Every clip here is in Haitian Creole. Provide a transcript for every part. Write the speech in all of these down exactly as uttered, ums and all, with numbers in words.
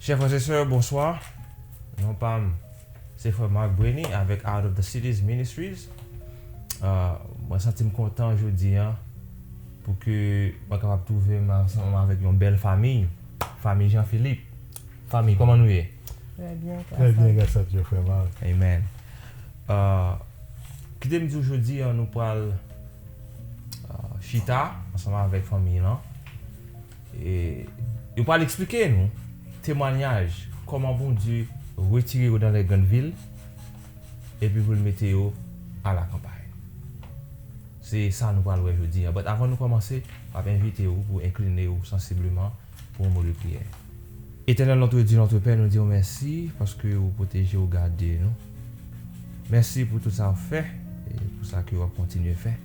Chè frè e sè, bonswa. Non pa m, se frè Mark Brenny avèk Out of the Cities Ministries. Ah, mwen santi m kontan jodi a pou ke mwen kapab twouve m ansanm avèk yon bèl fanmi, fanmi Jean Philippe. Fanmi, kòman nou ye? Très bien, Très bien, grâce à Dieu, frè Mark. Amen. Ah, kite m di w jodi a, nou pral ah, chita ansanm avèk fanmi lan. E yo pral eksplike nou temwanyaj kòman Bondye retire yo nan lè grann vil epi pou l mete yo a la kanpay. Se sa nou pral wè jodi a. But avan nou kòmanse, m ap envite w pou enkline w sansibleman pou yon mo de priyè. Etènèl, notre Dieu, notre Père, nou di w mèsi paske ou pwoteje, ou gade nou. Mèsi pou tout sa w fè e pou sa ke w ap kontinye fè.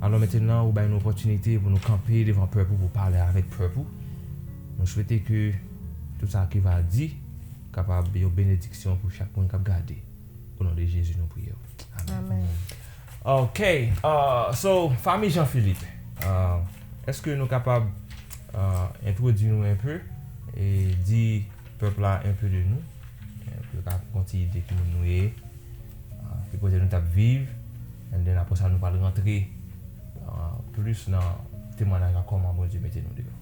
Alò mentenan, ou bay nou opòtinite pou nou kanpe devan pèp ou, pou pale avèk pèp ou. Nou swete ke tout sa ki va di kapab yon benediksyon pou chak moun k ap gade. O non de Jezi nou priye w. Amen. Amen. Ok, uh, so, fanmi Jean Philippe, uh, èske nou kapab uh, entwodui nou enpe e di pèp la enpe de nou? Pou yo ka pran ti ide ki moun nou ye, uh, ki kote nou t ap viv, and then apre sa nou pral rantre uh, plis nan temwanyaj la, kòman Bondye mete nou deyò.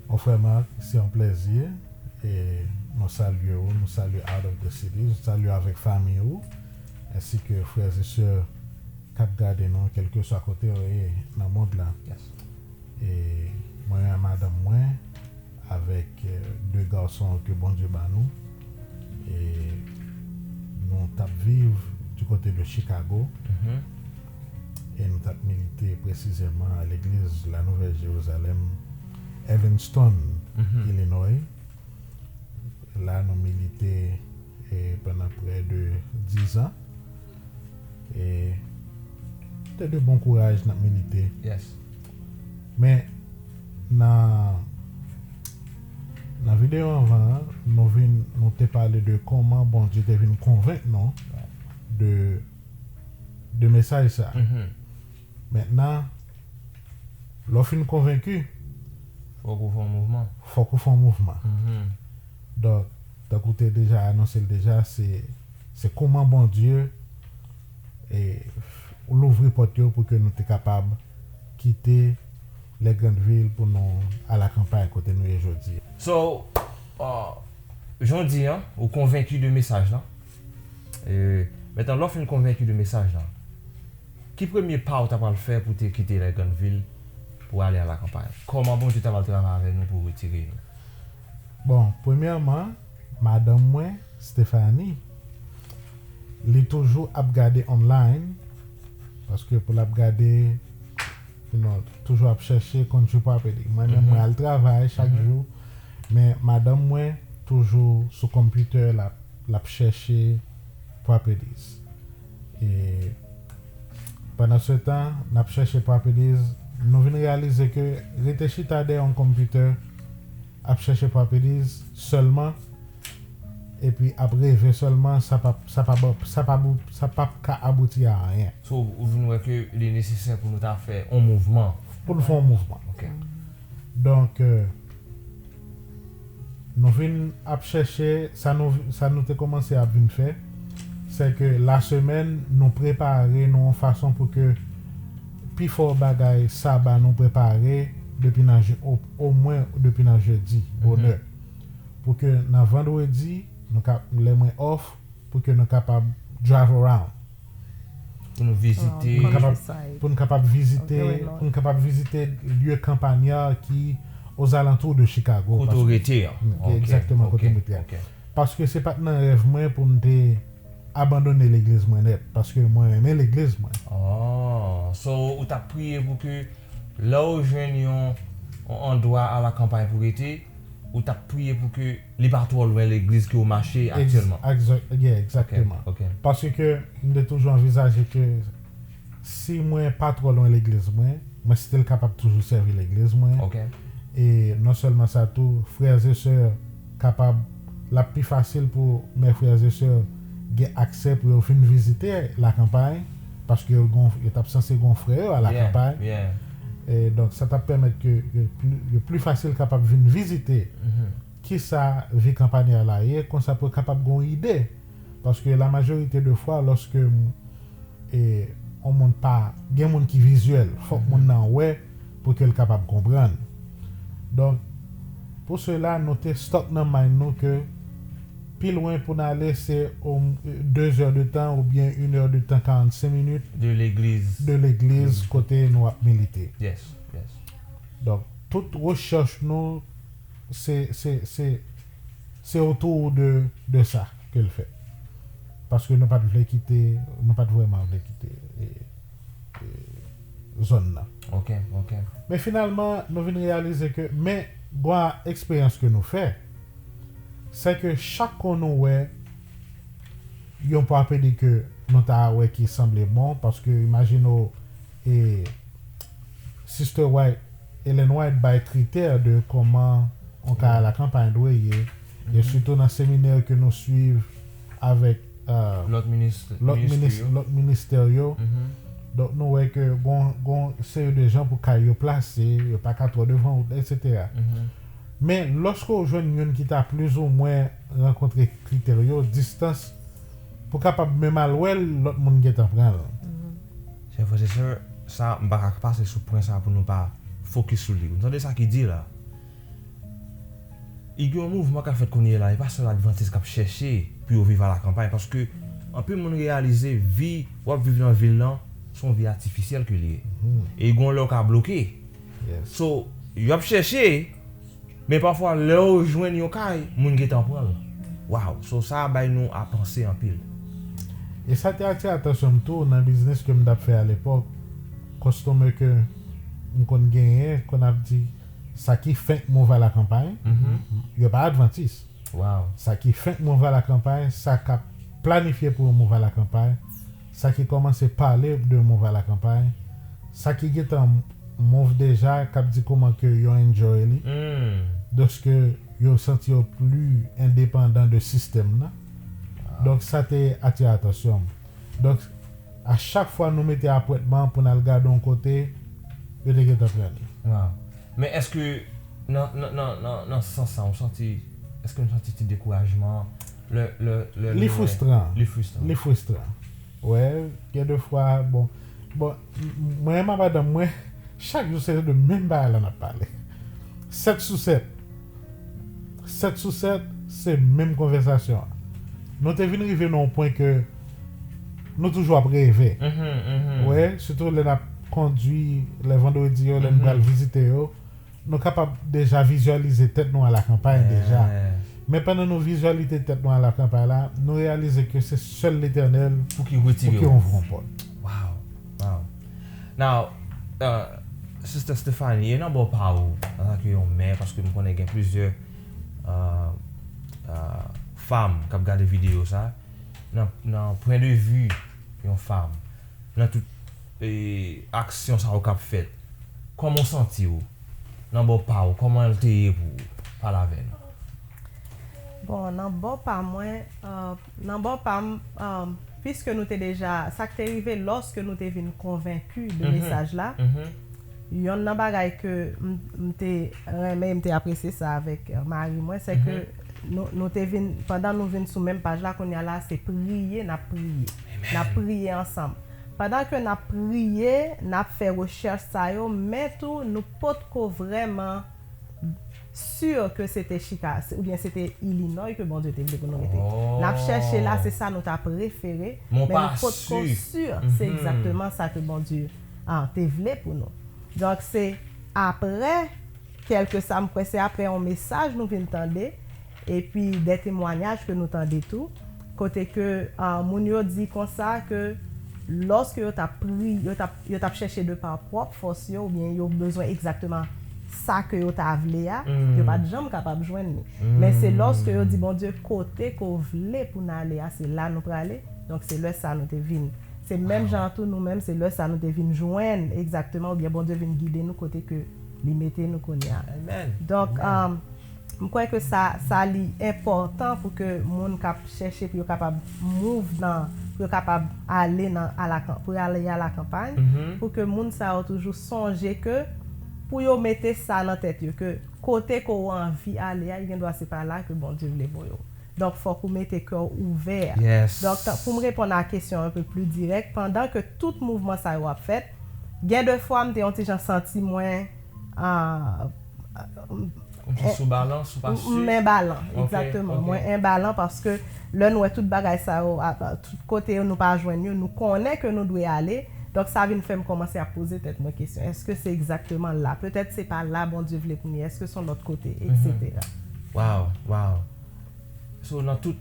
Mon frè Mark, se yon plèzi. E nou salye ou, nou salye Out of the Cities, nou salye avèk fanmi ou, ensi ke frè e sè k ap gade nou, kèlkeswa kote yo ye nan mond la. Yes. E mwen ak madanm mwen, avèk eh, de gason ke Bondye ba nou, e nou t ap viv du kote de Chicago. Mhm. E nou t ap milite presizèman a legliz La Nouvelle Jérusalem, Evanston, Mhm. Illinois. La nou milite eh, pandan prè de diz an. E te de bon kouraj n ap milite. Yes. Men nan nan videyo anvan an, nou vin nou te pale de kòman Bondye te vin konvenk nou de de mesaj sa. Mhm. Mentnan, lè w fin konvenki, Fòk ou fè yon mouvman. Fòk ou fè yon mouvman. Mhm. Donk, tankou w te deja anonse l deja, se se kòman Bondye e, louvri pòt yo pou ke nou te kapab kite lè grann vil pou nou al akanpay kote nou ye jodi a. So, uh, jan w di an, ou konvenki de mesaj lan. E, mentnan, lè w fin konvenki de mesaj lan, ki premye pa w ta pral fè pou te kite lè grann vil pou ale a la kanpay? Kòman Bondye ta pral travay avè nou pou retire nou? Bon, premyèman, madanm mwen, Stephanie, li toujou ap gade online, paske pou l ap gade, you know, toujou ap chèche country property. Mwen menm, mwen al travay chak jou, men madanm mwen toujou sou konpitè, l ap, l ap chèche properties. E pandan se tan, n ap chèche properties, nou vin reyalize ke rete chita dèyè yon konpitè, ap chèche properties sèlman, epi ap reve sèlman, sa p ap, sa p ap, sa p ap, sa p ap ka abouti a anyen. So, ou vin wè ke li nesesè pou nou ta fè yon mouvman. Pou nou fè yon mouvman. Ok. Donk, euh, nou vin ap chèche, sa nou, sa nou te kòmanse ap vin fè, se ke lasemèn, nou prepare nou yon fason pou ke pifò bagay saba nou prepare depi nan je, o, omwen depi nan jedi, bonè. Pou ke nan vandredi, nou ka, lè mwen off, pou ke nou kapab drive around. Pou nou vizite. Pou nou kapab, Countryside. Pou nou kapab vizite, Environnement. Pou nou kapab vizite lye kanpanyè ki ozalantou de Chicago. Kote w rete an. Mm, egzakteman, kote m rete an. Paske se pa t nan rèv mwen pou m te abandone legliz mwen nèt, paske mwen renmen legliz mwen. Oh, so ou t ap priye pou ke lè w jwenn yon, yon andwa a la kanpay pou rete, ou t ap priye pou ke li pa twò lwen legliz ke w mache aktyèlman. Ex- exa- yeah, egzakteman. Ok, ok. Paske m te toujou anvizaje ke si mwen pa twò lwen legliz mwen, mwen still kapab toujou sèvi legliz mwen. Ok. E non sèlman sa tou, frè e sè kapab, l ap pi fasil pou mes frères et sœurs gen aksè pou yo vin vizite la kanpay, paske yo gon, yo t ap sanse gon frè yo a la kanpay. Yeah. E donk, sa t ap pèmèt ke yo pli, yo pli fasil kapab vin vizite kisa vi kanpanyè la ye, konsa pou yo kapab gen yon ide. Paske la majorite de fwa, lòske e, yon moun pa, gen moun ki vizyèl, fòk moun nan wè pou ke l kapab konprann. Donk, pou sela, nou te stòk nan mind nou ke pi lwen pou n ale, se o, de zè de tan oubyen une heure de temps, quarante-cinq minutes De legliz. de legliz kote nou ap milite. Yes, yes. Donk, tout rechèch nou, se, se, se, se otou de, de sa ke l fèt. Paske nou pa t vle kite, nou pa t vrèman vle kite e, e, zòn nan. Ok, ok. Men finalman, nou vin reyalize ke, men, gwa eksperyans ke nou fè, se ke chak kon nou wè yon pwapedi ke nou ta wè ki sanble bon, paske imajine w, e, Sister White, Ellen White bay kritè de kòman yon kay a la kanpay dwe ye, e sitou nan seminè ke nou swiv avèk, e, Lòt minis, lòt ministri minis, yo. Lòt ministè yo. Mhm, Donk, nou wè ke gon, gon seri de jan pou kay yo plase, yo pa ka twò devan wout, etsetera. mhm. Men, lòske w jwenn youn ki ta plizoumwen rankontre kritè yo, distans, pou kapab menm al wè l, lòt moun gentan pran l. Chè frè, chè sè, sa, m pa ka pase sou pwen sa pou nou pa fokis sou li. Ou tande sa ki di la? I gen yon mouvman k ap fèt kounye a la, e pa sèl Advantis k ap chèche pou yo viv alakanpay, paske anpil moun reyalize vi w ap viv nan vil lan, se yon vi atifisyèl ke li ye. E gen yon lè w ka bloke. Yes. So, y ap chèche, men pafwa lè yo jwenn yon kay, moun gentan pran l. Waw, so sa bay nou a panse anpil. E sa te atire atansyon m tou nan biznis ke m t ap fè alepòk. Kòstòmè ke m konn genyen, konn ap di, sa ki fenk move alakanpay, Mhm. yo pa Advantis. Waw. Sa ki fenk move alakanpay, sa k ap planifye pou yo move alakanpay, sa ki kòmanse pale de move alakanpay, sa ki gentan move deja, k ap di kòman ke yo enjoy li, Mm. dèske yo santi yo pli endepandan de sistèm nan. Donk, sa te atire atansyon m. Donk, a chak fwa nou mete apwentman pou n al gade yon kote, yo te gentan pran li. Waw. Men èske nan, nan, nan, nan, nan sans sa, ou santi, èske nou santi ti dekourajman lè, lè, lè Li nou wè- fristran. Li fristran. Li fristran. Wè, gen de fwa, bon, bon, m- m- mwen e madanm mwen, chak jou se de menm bagay la n ap pale. Sèt sou sèt. Sèt sou sèt, se menm konvèsasyon an. Nou te vin rive nan yon pwen ke nou toujou ap reve. Mhm, mhm. Wè, sitou lè n ap kondwi, lè vandredi yo, lè n Mhm. pral vizite yo, nou kapab deja vizyalize tèt nou alakanpay deja. Yeah. Men pandan nou vizyalize tèt nou alakanpay la, nou reyalize ke se sèl Letènèl Pou ki retire pou ki w. Ouvre yon pòt. Wow. Wow. Now, uh, Sister Stephanie, e nan bò pa ou, antanke yon mè, paske m konnen gen plizyè uh, uh, fanm k ap gade videyo sa, nan, nan pwen de vi yon fanm, nan tout e, aksyon sa yo k ap fèt, kòman w santi w? Nan bò pa w, kòman l te ye pou ou? Pale avè nou. Bon, nan bò pa mwen, uh, nan bò pa m, um, piske nou te deja, sa k te rive lòske nou te vin konvenki de Mhm. mesaj la, Mhm. yonn nan bagay ke m, m te renmen, m te apresye sa avèk uh, mari mwen, se ke nou, nou te vin, pandan nou vin sou menm paj la, kounye a la, se priye, n ap priye. N ap priye ansanm. Pandan ke n ap priye, n ap fè rechèch sa yo, men tou, nou potko vrèman si ke se te Chika, oubyen se te Ilinòy ke Bondye te vle pou nou rete. Oh. N ap chèche la, se sa nou ta prefere, Men w men pa nou potko si. Si. Se Mhm. egzakteman sa ke Bondye ah, te vle pou nou. Donk, se apre, kèlke sa, m kwè se apre yon mesaj nou vin tande, epi de temwanyaj ke nou tande tou, kote ke ah, moun yo di konsa ke lòske yo t ap pri, yo t ap, yo t ap chèche de pa pwòp fòs yo, oubyen yo bezwen egzakteman sa ke yo ta vle a, Mm. yo pa t janm kapab jwenn li. Mm. Men se lòske yo di, Bondye, kote ke w vle pou n ale a, se la nou prale. Donk, se lè sa nou te vin. Se menm jan an tou nou menm, se lè sa nou te vin jwenn egzakteman, oubyen Bondye vin gide nou kote ke li mete nou kounye a. Amen. Donk, Amen. um, m kwè ke sa, sa li enpòtan pou ke moun k ap chèche pou yo kapab move nan, pou yo kapab ale nan, alakan-, pou yo ale alakanpay, Mhm. pou ke moun sa yo toujou sonje ke pou yo mete sa nan tèt yo, ke kote ke w anvi ale a, li gen dwa se pa la ke Bondye vle voye w. Donk, fòk ou mete kè w ouvè. Yes. Donk, pou m reponn a kesyon un peu plus direct, pandan ke tout mouvman sa yo ap fèt, gen de fwa m te yon ti jan santi mwen, ah, Kòmsi sou balan, sou pa si. M enbalan, Ok, egzakteman. Ok. Mwen enbalan paske lè nou wè tout bagay sa yo, a- a- tout kote yo nou pa jwenn yo, nou konnen ke nou dwe ale. Donk, sa vin fè m kòmanse ap poze tèt mwen kesyon. Èske se egzakteman la? Petèt se pa la Bondye vle pou m ye. Èske se yon lòt kote, etsetera. Wow, wow. So, nan tout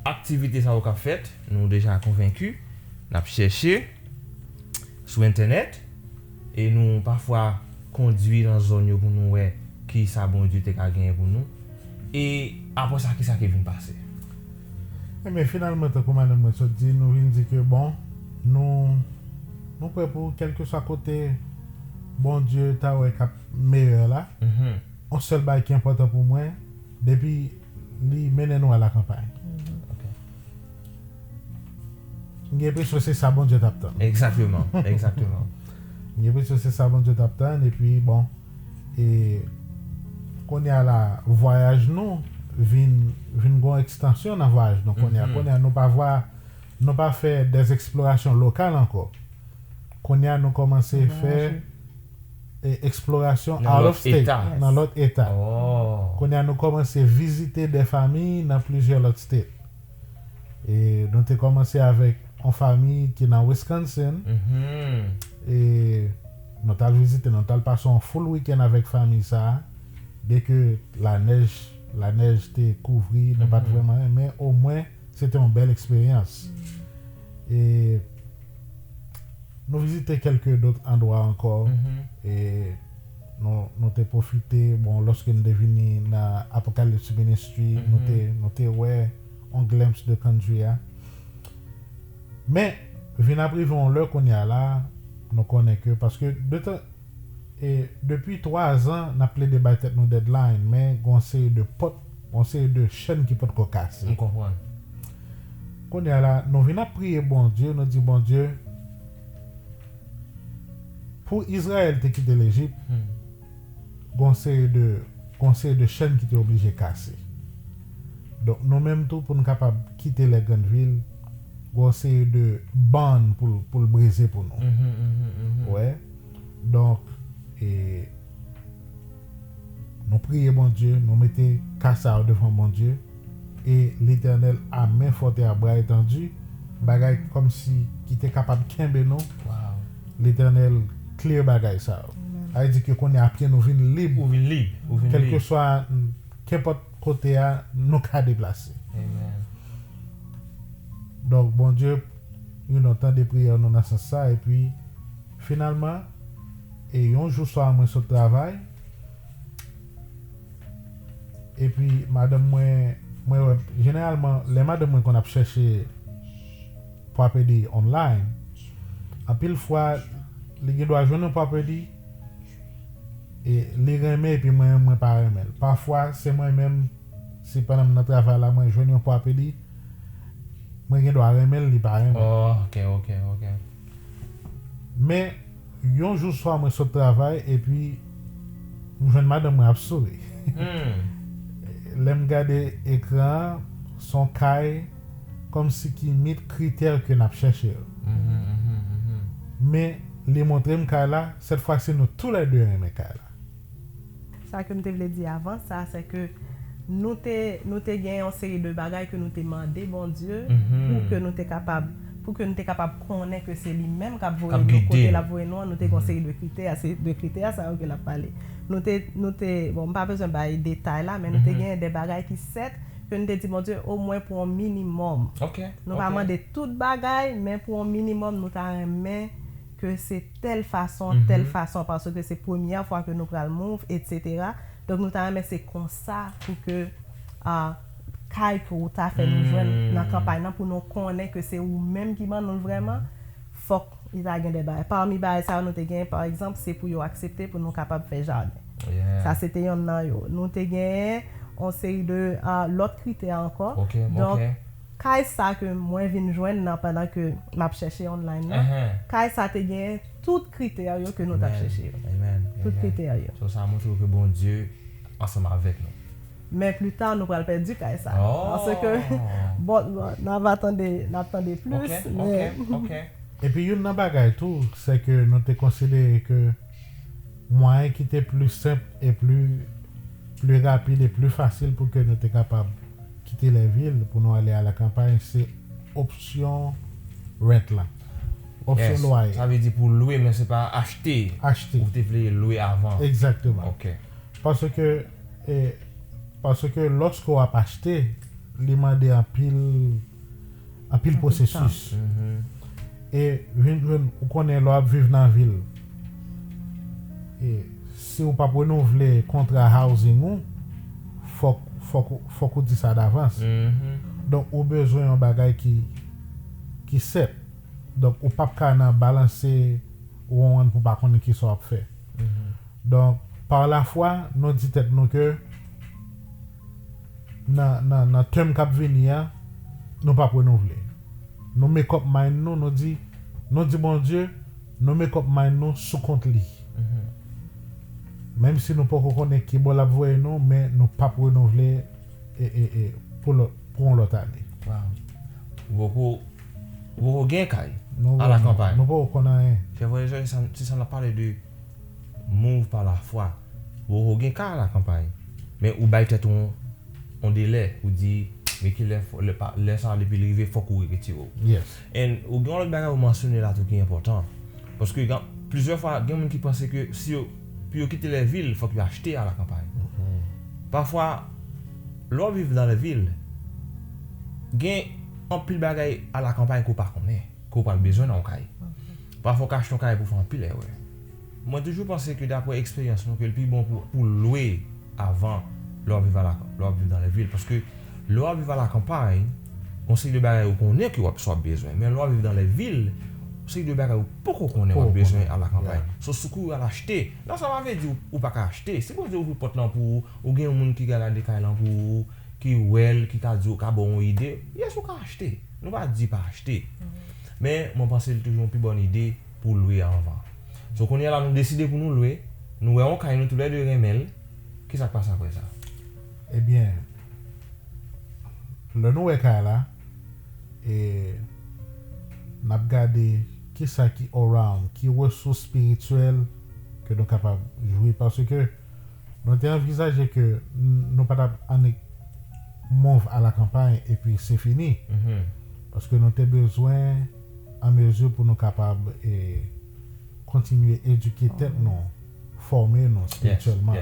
aktivite sa yo k ap fèt, nou deja konvenki, n ap chèche sou entènèt, e nou pafwa kondwi nan zòn yo pou nou wè ki sa Bondye te ka genyen pou nou. E apre sa, ki sa ki vin pase? Ebyen, finalman, tankou madanm mwen sot di, nou vin di ke, bon, nou, nou prè pou kèlkeswa kote Bondye ta wè k ap meyè la. Mhm. Yon sèl bagay ki enpòtan pou mwen, depi li mennen nou al akanpay. Ok. M gen enpresyon se sa Bondye t ap tann. Egzakteman, egzakteman. M gen enpresyon se sa Bondye t ap tann, epi bon, e kounye a la, vwayaj nou vin, vin gon ekstansyon nan vwayaj nou kounye a. Mhm. Kounye a, nou pa vwa, nou pa fè des eksplorasyon lokal ankò. Kounye a, nou kòmanse fè e, eksplorasyon Nan out lòt of state, eta. Nan lòt eta. Oh. Kounye a, nou kòmanse vizite de fanmi nan plizyè lòt state. E nou te kòmanse avèk yon fanmi ki nan Wisconsin. Mhm. E nou t al vizite, nou t al pase yon full weekend avèk fanmi sa a. Byenke lanèj, lanèj te kouvri, nou pa t vrèman, men omwen, se te yon bèl eksperyans. E nou vizite kèlke dòt andwa ankò. Mhm. E nou, nou te pwofite, bon, lòske nou te vini nan Apocalypse Ministry, nou te, nou te wè yon glimpse de country a. Men, vin ap rive yon lè kounye a la, nou konnen ke, paske de tan, e, depi twa zan, n ap plede bay tèt nou deadline, men gon seri de pòt, gon seri de chèn ki potko kase. M konprann. Kounye a la, nou vin ap priye Bondye, nou di, Bondye, pou Izrayèl te kite Lejip, Hmm. gon seri de, gon seri de chèn ki te oblije kase. Donk, nou menm tou, pou n kapab kite lè grann vil, gon seri de bond pou, pou l brize pou nou. Mhm, mhm, mhm. Wè. Donk, e, nou priye Bondye, nou mete ka sa yo devan Bondye, e Letènèl a men fòt e a bra etandi, bagay kòmsi ki te kapab kenbe nou, Wow. Letènèl clear bagay sa yo. Sa vle di ke kounye a pye nou vin lib, Ou vin lib, ou vin lib. Kèlkeswa, mm, kenpòt kote a, nou ka deplase. Amen. Donk, Bondye, you know, tande priyè nou nan sans sa, epi, finalman, e yon jou swa mwen sot travay, epi madanm mwen, mwen wè, jeneralman, lè madanm mwen konn ap chèche pwapedi online, anpil fwa, li gen dwa jwenn yon pwapedi, e li renmen, epi mwen, mwen pa renmen l. Pafwa, se mwen menm, si pandan m nan travay la, mwen jwenn yon pwapedi, mwen gen dwa renmen l, li pa renmen. Oh, ok, ok, ok. Men, yon jou swa mwen sot travay, epi m jwenn madanm mwen ap souri. Hmm. Lè m gade ekran an, s on kay kòmsi ki meet kritè ke n ap chèche yo. Mhm, mhm, mhm. Men, li montre m kay la, sèt fwa si nou toulède renmen kay la. Sa ke m te vle di avan sa, se ke nou te, nou te gen yon seri de bagay ke nou te mande Bondye Mhm. pou ke nou te kapab, pou ke nou te kapab konnen ke se li menm k ap voye K ap nou gide kote nou. L ap voye nou an. Nou te gen yon seri de kritè, se de kritè sa yo ke l ap pale. Nou te, nou te, bon, m pa bezwen bay detay la, men nou te Mhm. gen de bagay ki sèt ke nou te di Bondye omwen pou yon minimòm. Ok. Nou pa Ok. mande tout bagay, men pou yon minimòm, nou ta renmen ke se tèl fason, Mhm. tèl fason, paske se premyè fwa ke nou pral move, etsetera. Donk, nou ta renmen se konsa pou ke, ah, kay ke ou ta fè nou jwenn nan Hmm. kanpay nan, pou nou konnen ke se ou menm ki ban nou l vrèman, fòk li ta gen de bagay. Pami bagay sa yo nou te gen, pa egzanp, se pou yo aksepte pou nou kapab fè jaden. Yeah. Sa se te yonn nan yo. Nou te gen yon seri de, ah, lòt kritè ankò. Ok, Donk, ok. kay sa ke mwen vin jwenn nan pandan ke m ap chèche online nan, Ahan. kay sa te gen tout kritè yo ke nou t ap chèche yo. Tout kritè yo. So sa montre w ke Bondye ansanm avèk nou. Men pli ta, nou pral pèdi kay sa. Paske, bon, n ap tande, n ap tande plis, men. Epi youn nan bagay tou, se ke nou te konsidere ke mwayen ki te pli senp e pli, pli rapid e pli fasil pou ke nou te kapab kite lèvil pou nou ale a la kanpay, se opsyon rent la. Opsyon lwaye. Sa vle di pou lwe, men se pa achte. Achte. Ou te vle lwe avan. Egzakteman. Ok. Paske, e, paske lòske w ap achte, li mande anpil, anpil pwosesis. E vin jwenn, ou konnen lè w ap viv nan vil, e si w p ap renouvle kontra housing ou, fòk, fòk, fòk ou di sa davans. Donk, ou bezwen yon bagay ki, ki sèt. Donk, ou p ap ka nan balanse wonwonn pou w pa konnen kisa w ap fè. Donk, pa lafwa, nou di tèt nou ke nan, nan, nan tèm k ap vini a, nou p ap renouvle. Nou make up mind nou, nou di, nou di Bondye, nou make up mind nou sou kont li. Menm si nou poko konnen ki bò l ap voye nou, men nou p ap renouvle e, e, e, pou lòt, pou yon lòt ane. Wow. Ou poko, ou poko gen kay a la kanpay. Nou poko konn anyen. Chè Voyajè, se sa n ap pale de move pa lafwa. Ou poko gen kay a la kanpay. Men ou bay tèt ou yon, yon delè, ou di, men ki lè, lè, lè sa a depi l rive, fòk ou retire w. Yes. And ou gen yon lòt bagay ou mansyone la tou ki enpòtan. Paske gen, plizyè fwa, gen moun ki panse ke si yo, pou yo kite lèvil, fòk yo achte a la kanpay. Pafwa, lè w ap viv nan lèvil, gen anpil bagay a la kanpay ke w pa konnen, ke w pral bezwen nan yon kay. Pafwa, w ka achte yon kay pou w fè anpil erè. Mwen toujou panse ke daprè eksperyans nou, ke l pi bon pou, pou lwe avan lè w ap viv a la, lè w ap viv nan lèvil. Paske lè w ap viv a la kanpay, gon seri de bagay ou konnen ke w ap, sa w ap bezwen. Men lè w ap viv nan lèvil, gon seri de bagay ou poko konnen w ap bezwen a la kanpay. So, sou kou w al achte. Non, sa pa vle di ou, ou pa ka achte. Si Bondye ouvri pòt lan pou ou, ou gen yon moun ki ka gade kay lan pou ou, ki wè l, ki ka di w, ka ba w yon ide, yes, ou ka achte. Nou pa di pa achte. Men, mwen panse l toujou yon pi bòn ide pou w lwe anvan. So, kounye a la, nou deside pou nou lwe, nou wè yon kay nou toulède renmen l, kisa k pase apre sa? Ebyen, lè nou wè kay la, e n ap gade kisa ki around, ki resous espirityèl ke nou kapab jwi, paske nou te anvizaje ke n-, nou pa t ap annik move a la kanpay epi se fini. Paske nou te bezwen an mezi pou nou kapab, e, kontinye edike tèt nou, fòme nou espirityèlman.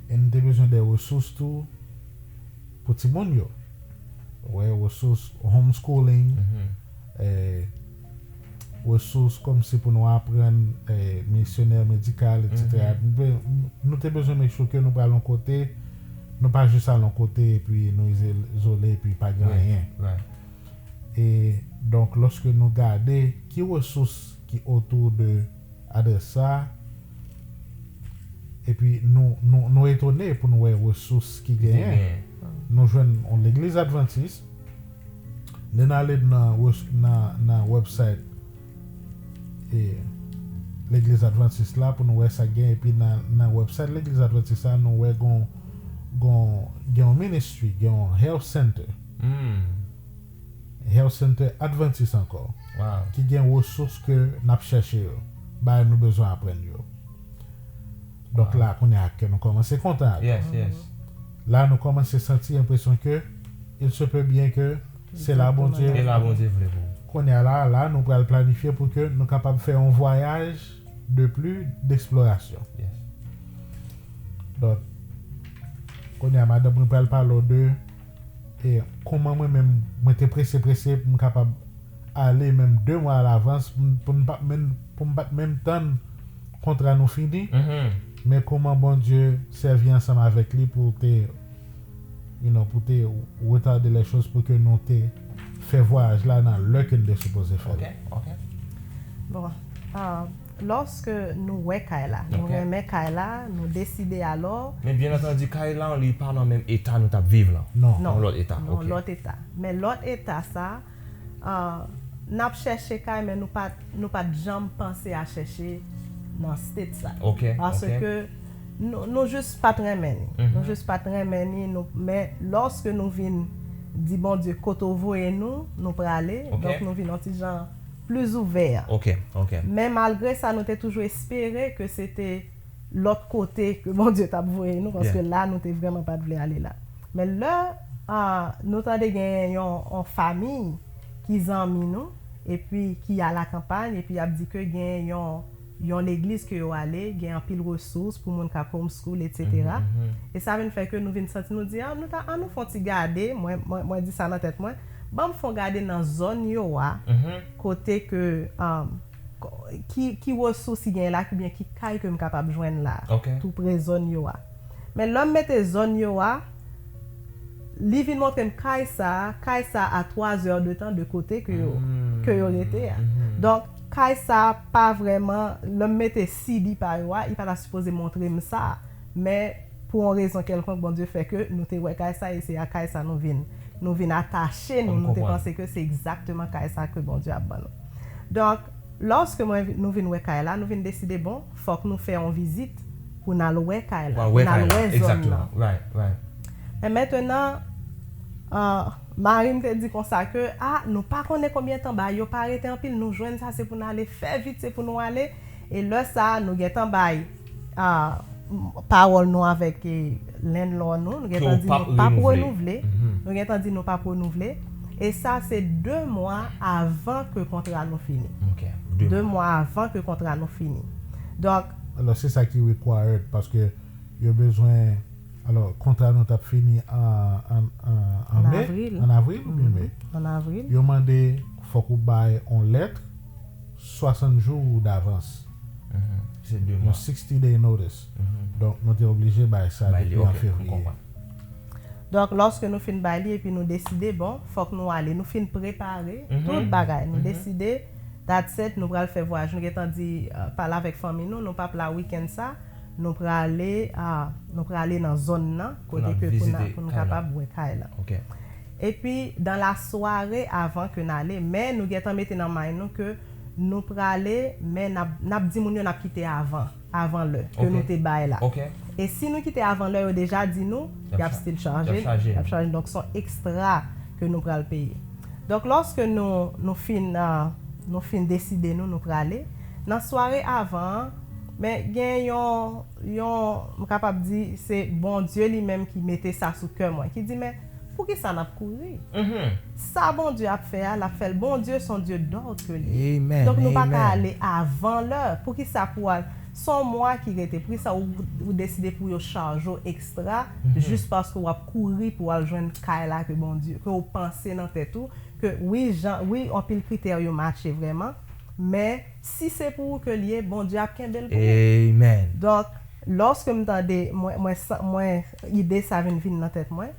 E nou te bezwen de resous tou pou timoun yo. Wè, resous homeschooling, e, resous kòmsi pou nou aprann, e, misyonè medikal, etsetera. Nou te, nou te bezwen make sure ke nou pral yon kote, nou pa jis al yon kote epi nou izole epi pa gen anyen. E donk, lòske nou gade ki resous ki otou de adrès sa a, epi nou, nou, nou etone pou nou wè resous ki genyen. Nou jwenn yon legliz advantis. Lè n ale nan, nan, nan website, e, legliz advantis la pou nou wè sa k genyen. Epi nan, nan website legliz advantis la, nou wè gon, gon, gen yon ministry, gen yon health center. Health Center Adventist ankò, ki gen resous ke n ap chèche yo, bagay nou bezwen aprann yo. Donk la, kounye a, kè nou kòmanse kontan ankò. La, nou kòmanse santi enpresyon ke il se peut bien que se la Bondye. E la Bondye vle pou ou. Kounye a la, la, nou pral planifye pou ke nou kapab fè yon vwayaj de plis, d'eksplorasyon. Donk, kounye a, madanm mwen pral pale w de e kòman mwen menm, mwen te prese, prese pou m kapab ale menm de mwa alavans, pou m, pou m pa menm, pou m pa t menm tann kontra nou fini, men kòman Bondye sèvi ansanm avèk li pou te, you know, pou te retade les choses pou ke nou te fè vwayaj la nan lè ke n te sipoze fè l. Ok, ok. Bon, ah, lòske nou wè kay la, nou renmen kay la, nou deside alò. Men byen antandi, kay la, li pa nan menm eta nou t ap viv lan. Non. Nan yon lòt eta. Nan yon lòt eta. Men lòt eta sa, ah, n ap chèche kay, men nou pa, nou pa t janm panse a chèche nan States la. Ok, ok. Paske nou, nou jis pa t renmen li. Nou jis pa t renmen li, nou, men lòske nou vin di Bondye kote w voye nou, nou prale. Ok. Donk nou vin yon ti jan plis ouvè. Ok, ok. Men malgre sa, nou te toujou espere ke se te lòt kote ke Bondye t ap voye nou, paske Yeah. la, nou te vrèman pa t vle ale la. Men lè ah, nou tande gen yon, yon fanmi ki zanmi nou, epi ki al akanpay, epi y ap di ke gen yon, yon legliz ke yo ale, gen anpil resous pou moun k ap homeschool, et cetera. Mhm, mhm. E sa vin fè ke nou vin santi nou di, ah, nou ta, an nou fè yon ti gade, mwen, mwen, mwen di sa nan tèt mwen, ban m fè yon gade nan zòn yo a, Mhm. kote ke, um, ko- ki, ki resous ki genyen la, oubyen ki kay ke m kapab jwenn la, Ok. tou pre zòn yo a. Men lè m mete zòn yo a, li vin montre m kay sa, kay sa a twa zè de tan de kote ke yo, Mm. ke yo rete a. Mhm. Donk, kay sa pa vrèman, lè m mete C D pa yo a, li pa ta sipoze montre m sa. Men, pou yon rezon kèlkonk, Bondye fè ke nou te wè kay sa, e se a kay sa nou vin, nou vin atache nou, M nou te konprann. Panse ke se egzakteman kay sa ke Bondye ap ban nou. Donk, lòske mwen, nou vin wè kay la, nou vin deside, bon, fòk nou fè yon vizit pou n al wè kay la, Wa pou wè n al kay la, wè zòn egzakteman. Nan. Right, right. E mentenan, ah, mari m te di konsa ke, ah, nou pa konnen konbyen tan bay, yo pa rete anpil, nou jwenn sa, se pou n ale, fè vit, se pou nou ale. E lè sa, nou gentan bay ah, m- pawòl nou avèk eh, landlord nou, nou Ke gentan w di pap nou p ap renouvle. Renouvle. Mhm. Nou gentan di nou p ap renouvle. E sa, se de mwa avan ke kontra nou fini. Ok. De De mwa. Mwa avan ke kontra nou fini. Donk, Alò, se sa ki required, paske yo bezwen, alò, kontra nou t ap fini an, an, an, an An me, avril. An avril oubyen me. An avril. Yo mande fòk ou bay on lèt swasant jou davans. Mhm. Se de Yon mwa. sixty day notice. Mhm. Donk, nou te oblije bay sa Bay li, depi an ok, m fevriye. konprann. Donk, lòske nou fin bay li epi nou deside, bon, fòk nou ale, nou fin prepare Mhm. tout bagay. Nou Mhm. Deside, that's it, nou pral fè vwayaj. Nou gentan di, euh, pale avèk fanmi nou, nou p ap la wikenn sa, nou prale, ah, nou prale nan zòn nan, Pou n kote ap ke pou n vizite pou nou kay la. Kapab wè kay la. Ok. Epi, dan la sware avan ke n ale, men nou gentan mete nan may nou ke nou prale, men n ap, n ap di moun yo n ap kite avan, avan lè ke Ok. Nou te bay la. Ok. E si nou kite avan lè, yo deja di nou, Y ap y ap cha- still y chaje, ap chaje. Y ap chaje. Donk, se yon ekstra ke nou pral peye. Donk, lòske nou, nou fin, ah, nou fin deside nou, nou prale, nan sware avan an, men gen yon, yon, m kapab di, se Bondye li menm ki mete sa sou kè mwen, ki di, men, poukisa n ap kouri? Mhm. Sa Bondye ap fè a, l ap fè l. Bondye se yon Dye dòd ke li ye. Amen, Donk, nou pa ka amen. Ale avan lè. Poukisa pou al, se yon mwa ki rete, poukisa ou, ou deside pou yo chaje w ekstra, Mhm. Jis paske w ap kouri pou al jwenn kay la ke Bondye, ke w panse nan tèt ou, ke wi, jan, wi, anpil kritè yo matche vrèman, men si se pou ou ke l ye, Bondye ap kenbe l pou ou. Amen. Donk, lòske m tande, mwen, mwen, sa- mwen, ide sa vin vin nan tèt mwen,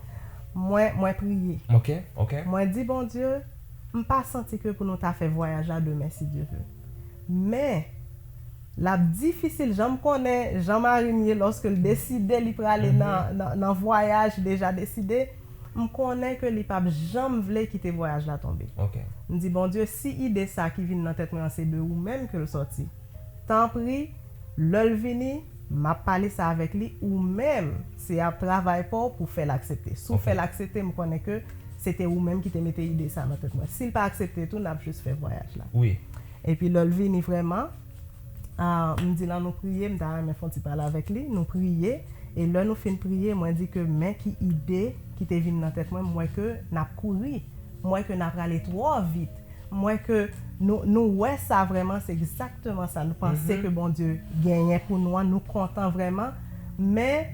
mwen, mwen priye. Ok, ok. Mwen di, Bondye, m pa santi ke pou nou ta fè vwayaj la demen, si Dye vle. Men, l ap difisil, jan m konnen, jan mari m ye, lòske l deside li prale Mhm. nan, nan, nan vwayaj deja deside, m konnen ke li p ap janm vle kite vwayaj la tonbe. Ok. M di, Bondye, si ide sa ki vin nan tèt mwen an se de ou menm ke l sòti, tanpri, lè l vini, m ap pale sa avèk li, ou menm, se ap travay pa w pou fè l aksepte. Si w Ok. Fè l aksepte, m konnen ke se te ou menm ki te mete ide sa nan tèt mwen. Si l pa aksepte tou, n ap jis fè vwayaj la. Wi. Epi lè l vini vrèman, ah, m di l an nou priye, m ta renmen fè yon ti pale avèk li, nou priye, e lè nou fin priye, mwen di ke men ki ide ki te vin nan tèt mwen, m wè ke n ap kouri, m wè ke n ap prale twò vit, m wè ke nou, nou wè sa vrèman, se egzakteman sa nou panse Mhm. ke Bondye genyen pou nou an, nou kontan vrèman, men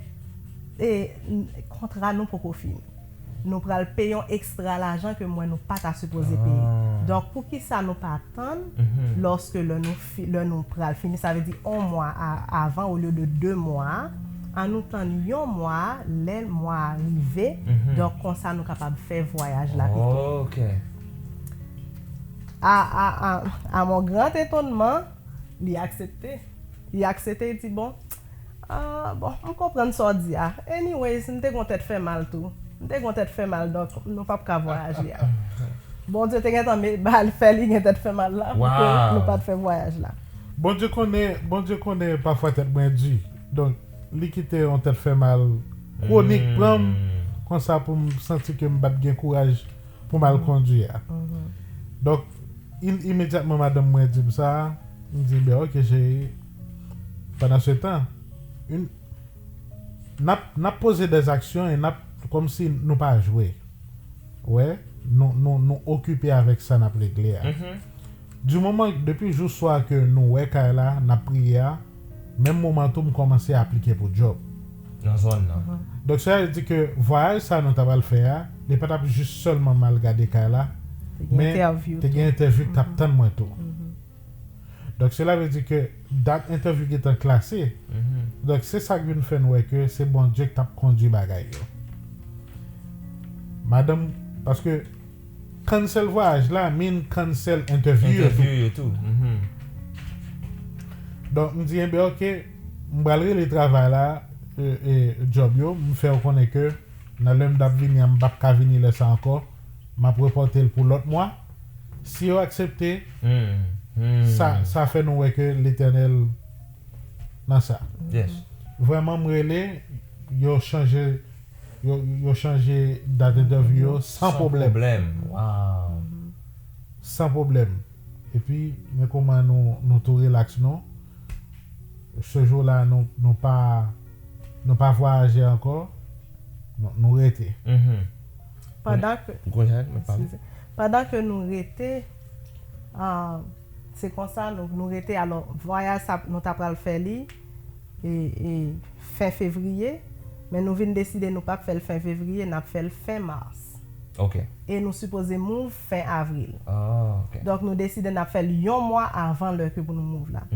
e, n- kontra nou poko fini. Nou pral peye yon ekstra lajan ke mwen nou pa ta sipoze peye. Ah. Donk, poukisa nou pa tann Mhm. lòske lè nou, fi, lè nou pral fini, sa vle di yon mwa a- avan olye de de mwa, an nou tann yon mwa, lè mwa a rive, Mhm. Donk, konsa nou kapab fè vwayaj la pito. Ok. A, a, a, a mon grand étonnement, li aksepte. Li aksepte, li di, bon, ah, bon, m konprann sa w di a. Anyways, m te gon tèt fè mal tou. M te gon tèt fè mal, donk nou p ap ka vwayaje a. Bondye te gentan met bal fè li gen tèt fè mal la pou ke nou pa t fè vwayaj la. Bondye konnen, Bondye konnen pafwa tèt mwen di. Donk, li kite yon tèt fè mal kwonik pran m, konsa pou m santi ke m pa t gen kouraj pou m al kondwi a. Donk, imedyatman madanm mwen di m sa, m di, ben ok cheri, pandan se tan, n ap poze dèzaksyon e n ap kòmsi nou pa jwe. Wè, nou, nou, nou okipe avèk sa n ap regle a. Di moman, depi jou swa ke nou wè kay la, n ap priye a, menm moman tou m kòmanse aplike pou djòb. Nan zòn nan. Donk, sa vle di ke vwayaj sa nou ta pral fè a, li pa t ap jis sèlman m al gade kay la, men te gen entèvyou ki t ap tann mwen tou. Donk, sela vle di ke dat entèvyou gentan klase. Donk, se sa k vin fè n wè ke se Bondye k t ap kondwi bagay yo. Madanm, paske cancel vwayaj la mean cancel entèvyou yo tou. Donk, m di, enben, ok, m pral rele travay la, djòb yo, m fè yo konnen ke nan lè m t ap vini an, m p ap ka vini lè sa ankò, m ap repòte l pou lòt mwa. Si yo aksepte, sa, sa fè nou wè ke Letènèl nan sa. Vrèman, m rele, yo chanje, yo, yo chanje dat entèvyou yo san pwoblèm. San pwoblèm. Epi, men kòman nou, nou tou rilaks nou. Se jou la, nou, nou pa, nou pa vwayaje ankò. Nou, nou rete. Pandan ke, pandan ke nou rete, se konsa nou, nou rete. Alò, vwayaj sa, nou ta pral fè li e, e fen fevriye, men nou vin deside nou p ap fè l fen fevriye, n ap fè l fen mas. Ok. E nou sipoze move fen avril. Ah, ok. Donk, nou deside n ap fè l yon mwa avan lè ke pou nou move la.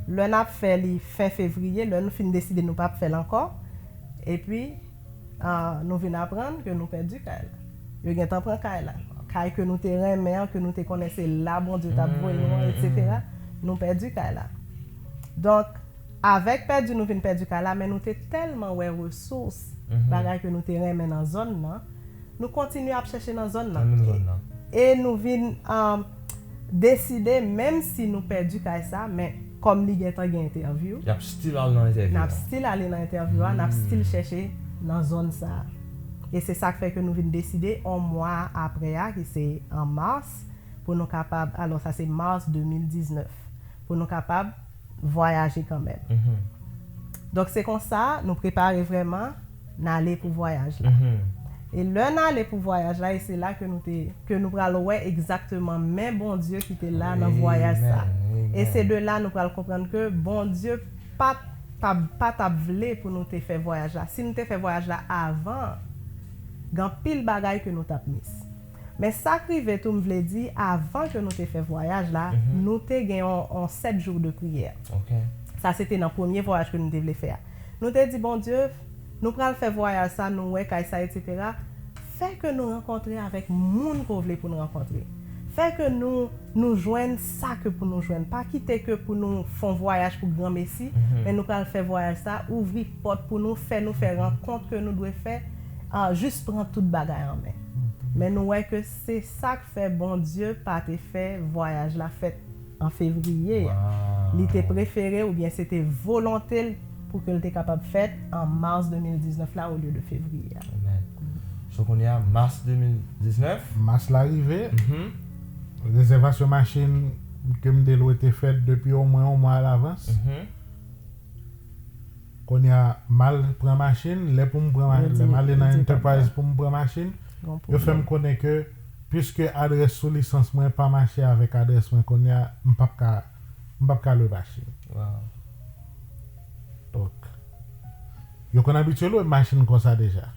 Lè n ap fè li fen fevriye, lè nou fin deside nou p ap fè l ankò, epi, ah, nou vin aprann ke nou pèdi kay la. Yo gentan pran kay la. Kay ke nou te renmen an, ke nou te konnen se la Bondye t ap voye nou an, etsetera. Nou pèdi kay la. Donk, avèk pèdi nou vin pèdi kay la, men nou te tèlman wè resous, bagay ke nou te renmen nan zòn nan, nou kontinye ap chèche nan zòn nan. E nou vin, um, deside, menm si nou pèdi kay sa, men kòm li gentan gen entèvyou, y ap still al nan entèvyou n ap still ale nan entèvyou a, n ap still chèche nan zòn sa. E se sa k fè ke nou vin deside, yon mwa apre a, ki se an mas, pou nou kapab, alò sa se mas de mil diznèf, pou nou kapab vwayaje kanmenm. Donk, se konsa, nou prepare vrèman, n ale pou vwayaj la. E lè n ale pou vwayaj la, e se la ke nou te, ke nou pral wè egzakteman men Bondye ki te la nan vwayaj sa. E se de la nou pral konprann ke Bondye pa t ap, pa t ap vle pou nou te fè vwayaj la. Si nou te fè vwayaj la avan, gen anpil bagay ke nou t ap miss. Men sa k rive tou, m vle di, avan ke nou te fè vwayaj la, nou te gen yon, yon sèt jou de priyè. Sa se te nan premye vwayaj ke nou te vle fè a. Nou te di, Bondye, nou pral fè vwayaj sa, nou wè kay sa, etsetera. Fè ke nou rankontre avèk moun ke w vle pou n rankontre. Fè ke nou, nou jwenn sa ke pou nou jwenn. Pa kite ke pou nou fè yon vwayaj pou granmesi, men nou pral fè vwayaj sa, ouvri pòt pou nou, fè nou fè rankont ke nou dwe fè, ah, jis pran tout bagay an men. Men nou wè ke se sa k fè Bondye pa te fè vwayaj la fèt an fevriye a. Li te prefere oubyen se te volonte l pou ke l te kapab fèt an mas de mil diznèf la olye de fevriye a. Amèn. So kounye a, mas de mil diznèf. Mas la rive. Rezèvasyon machin ke m te lwe te fèt depi omwen yon mwa alavans. Kounye a, m al pran machin, lè pou m pran machin, lè m ale nan Enterprise pou m pran machin, yo fè m konnen ke, piske adrès sou lisans mwen pa mache avèk adrès mwen kounye a, m p ap ka, m p ap ka lwe machin. Donk, yo konn abitye lwe machin konsa deja.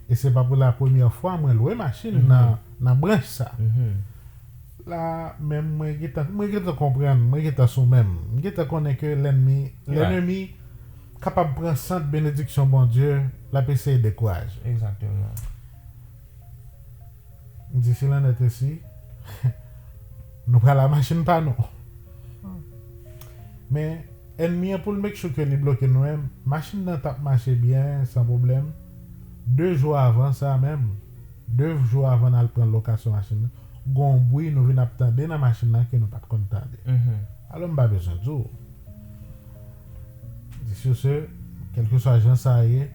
E se pa pou la premyè fwa mwen lwe machin nan, nan branch sa. La menm, mwen gentan, mwen gentan konprann, mwen gentan sou menm. M gentan konnen ke lènmi, lènmi kapab pran sant benediksyon Bondye, l ap eseye dekouraje. Egzakteman. M di, si lannèt ensi, nou pral a machin pa nou. Men, ènmi an, pou l make sure ke li bloke nou, en, machin nan t ap mache byen, san pwoblèm. De jou avan sa menm, de jou avan n al pran lokasyon machin nan, gon bri nou vin ap tande nan machin nan ke nou pa t konn tande. Alò, m pa bezwen di w. Di sur ce, kèlkeswa jan sa ye,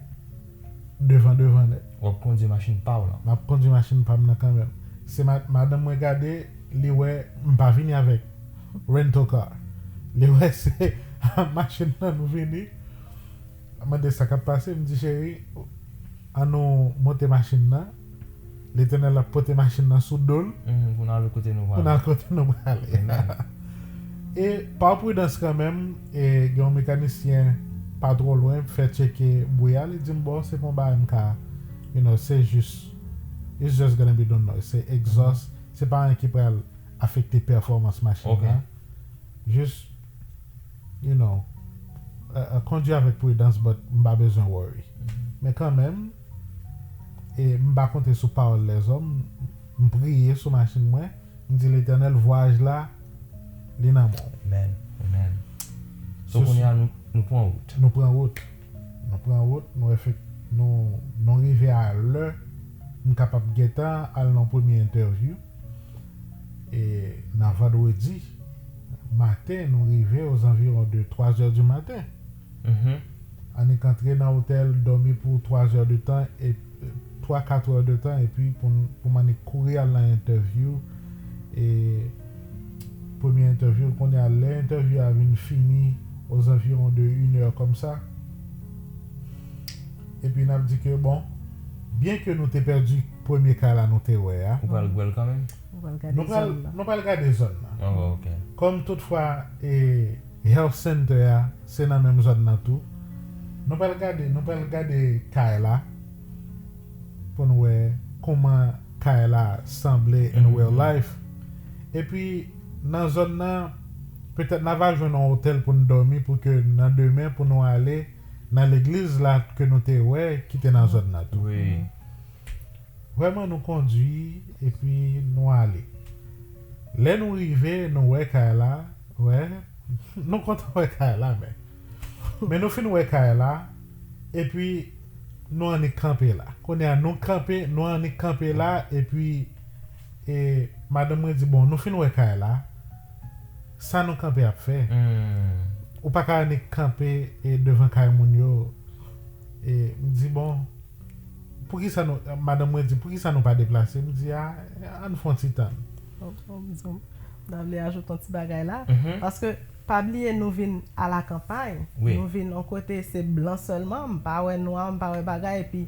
devan, devan nèt. W ap kondui machin pa w lan. M ap kondui machin pa m nan kanmenm. Se ma-, madanm mwen gade, li wè m pa vini avèk rental car. Li wè se machin nan nou vini. Mande sa k ap pase, m di, cheri, ann nou monte machin nan. Letènèl ap pote machin nan sou do l pou n al kote nou prale. Pou n al kote nou prale. E pa pridans kanmenm, e gen yon mekanisyen pa twò lwen, fè tcheke bri a, li di m, bon, se pa yon bagay m ka, you know, se jis, it's just gonna be done noise. Se egzòs, se pa anyen ki pral afekte pèfòmans machin nan. Jis, you know, uh, uh, kondui avèk pridans, but m pa bezwen worry. Men kanmenm, e m pa konte sou pawòl lèzòm, m priye sou machin mwen, m di, Letènèl, vwayaj la, li nan men w. Amen. Amen. So, kounye a, nou, nou pran wout. Nou pran wout. Nou pran wout, nou efek-, nou, nou rive a lè m kapab gentan al nan premye entèvyou. E nan vandredi maten, nou rive aux environs de trois heures du matin. Annik antre nan otèl, dòmi pou twa zè de tan, e twa, kat è de tan, epi pou n, pou m annik kouri al nan entèvyou. E premye entèvyou, kounye a, lè entèvyou a vin fini, aux environs de une heure kòmsa, epi n ap di ke, bon, byen ke nou te pèdi premye kay la nou te wè a, ou pral wè l kanmenm? Nou pral gade zòn nan. Nou pral gade zòn nan. Kòm toutfwa, e, health center a, se nan menm zòn nan tou. Nou pral gade, nou pral gade kay la pou n wè kòman kay la sanble in real life. Epi, nan zòn nan, petèt n a va jwenn yon otèl pou n dòmi pou ke nan demen, pou nou ale nan legliz la ke nou te wè, ki te nan zòn nan tou. Vrèman, nou kondui, epi nou ale. Lè nou rive, nou wè kay la, wè, nou kontan wè kay la, men. Men nou fin wè kay la, epi nou annik kanpe la. Kounye a, nou kanpe, nou annik kanpe la, epi, e, madanm mwen di, bon, nou fin wè kay la, sa nou kanpe ap fè? Ou pa ka annik kanpe, e, devan kay moun yo. E, m di, bon, poukisa nou, madanm mwen di, poukisa nou pa deplase? M di, a, ann fè yon ti tann. M ta vle ajoute yon ti bagay la. Paske, pa bliye, nou vin alakanpay. Nou vin yon kote, se blan sèlman. M pa wè nwa, m pa wè bagay, epi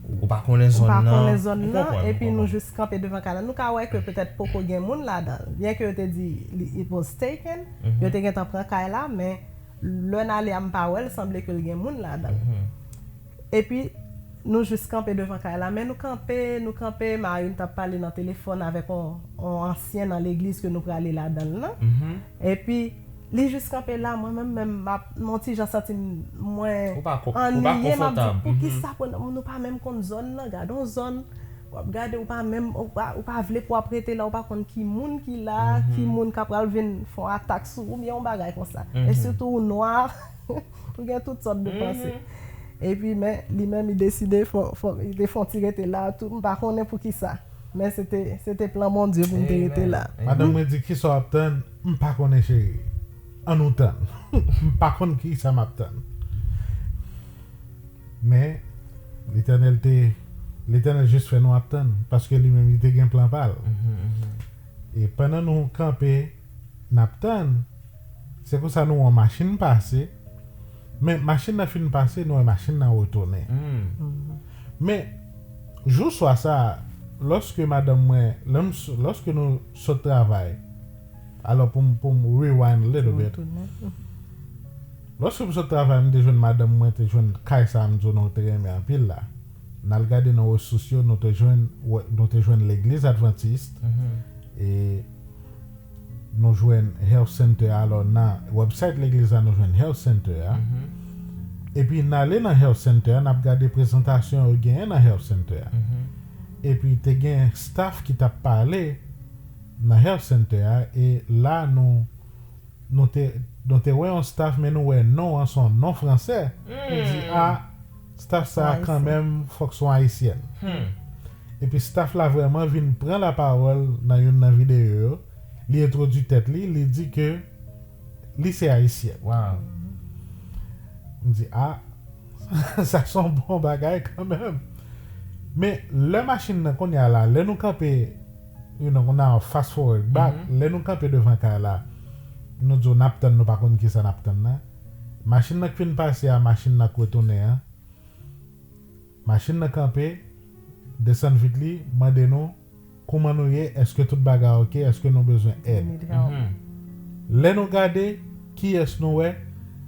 ou pa konnen zòn nan, epi nou jis kanpe devan kay la. Nou ka wè ke petèt poko gen moun ladan l. Byen ke yo te di, li, it was taken, yo te gentan pran kay la, men lè n ale a, m pa wè l, sanble ke l gen moun ladan l. Epi, nou jis kanpe devan kay la, men nou kanpe, nou kanpe, mari m t ap pale nan telefòn avèk yon, yon ansyen nan legliz ke nou prale ladan l nan. Epi, li jis kanpe la, mwen menm, menm, m ap, m yon ti jan santi m, mwen anniye, m ap di, poukisa pou nou, nou pa menm konn zòn nan, gade yon zòn, w ap gade, ou pa menm, ou pa, ou pa vle pou w ap rete la, ou pa konn ki moun ki la, ki moun ka pral vin fè yon atak sou ou, oubyen yon bagay konsa. E sitou ou nwa, ou gen tout sòt de panse. Epi, men, li menm, li deside, fò, fò, li te fè yon ti rete la, tou, m pa konnen poukisa. Men se te, se te plan Bondye pou m te rete la. Madanm mwen di, kisa w ap tann? M pa konnen, cheri. Ann nou tann. M pa konn kisa m ap tann. Men, Letènèl te, Letènèl jis fè nou ap tann, paske li menm, li te gen plan pa l. E pandan nou kanpe, n ap tann, se konsa nou wè yon machin pase, men machin nan fin pase, nou wè machin nan retounen. Men, jou swa sa a, lòske madanm mwen, lè m s-, lòske nou sot travay, alò pou m, pou m rewind a little bit. Lòske m sot travay, m te jwenn madanm mwen, te jwenn kay sa a m di w nou te renmen anpil la. N al gade nan resous yo, nou te jwenn, nou te jwenn legliz Adventist, e nou jwenn health center a. Alò, nan website legliz la, nou jwenn health center a. Epi, n ale nan health center a, n ap gade prezantasyon yo genyen nan health center a. Epi, te gen staff ki t ap pale nan health center a, e la, nou, nou te, nou te wè yon staff, men nou wè non an, se yon non fransè. Nou di, a, staff sa a kanmenm, fòk se yon ayisyèn. Epi staff la vrèman vin pran lapawòl nan youn nan videyo yo. Li entwodui tèt li, li di ke li se Ayisyen. Wow. M di, ah, sa se yon bon bagay kanmenm. Men lè machin nan kounye a la, lè nou kanpe, you know, on a fast forward back, lè nou kanpe devan kay la, nou di w n ap tann, nou pa konn kisa n ap tann nan. Machin nan k fin pase a, machin nan k retounen an. Machin nan kanpe, desann vit li, mande nou, kouman nou ye, èske tout bagay oke, èske nou bezwen èd. Lè nou gade, kiyès nou wè,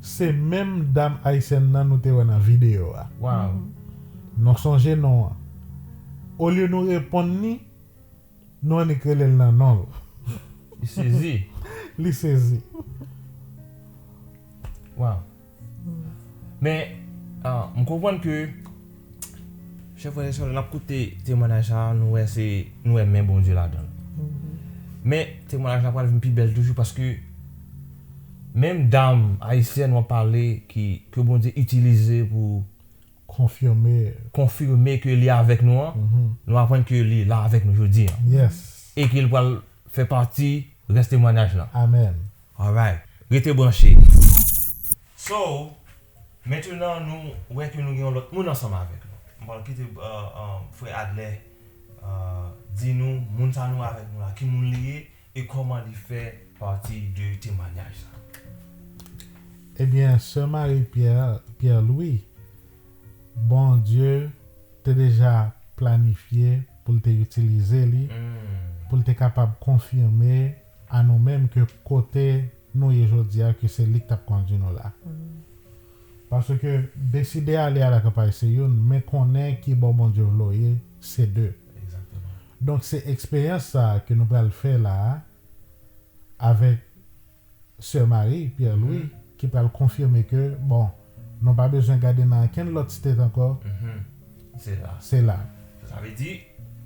se menm dam ayisyèn nan nou te wè nan videyo a. Wow. Nou sonje non an. Olye nou reponn li, nou annik rele l nan non l. Li sezi. Li sezi. Wow. Men, ah, m konprann ke, chè frè e sè, lè n ap koute temwayaj sa a, nou wè se, nou wè men Bondye ladan l. Men, temwayaj la pral vin pi bèl toujou paske menm dam ayisyèn w ap pale ki, ke Bondye itilize pou Konfime. konfime ke li avèk nou an, nou aprann ke li la avèk nou jodi an. Yes. E ke li pral fè pati rès temwayaj la. Amen. Alright. Rete branche. So, mentnan nou wè ke nou gen yon lòt moun ansanm avèk nou. M pral kite uh, uh, frè Adler uh, di nou moun sa nou avèk nou la, ki moun li ye e kòman li fè pati de temwayaj sa. Ebyen, sè Marie Pierre, Pierre Louis, Bondye te deja planifye pou l te itilize li, pou l te kapab konfime a nou menm ke kote nou ye jodi a, ke se li k t ap kondui nou la. Paske deside ale a la kanpay se youn, men konnen ki bò Bondye vle w ye, se de. Egzakteman. Donk, se eksperyans sa a ke nou pral fè la a, avèk sè Marie Pierre Louis, ki pral konfime ke, bon, nou pa bezwen gade nan okenn lòt state ankò, Se la. se la. Sa vle di,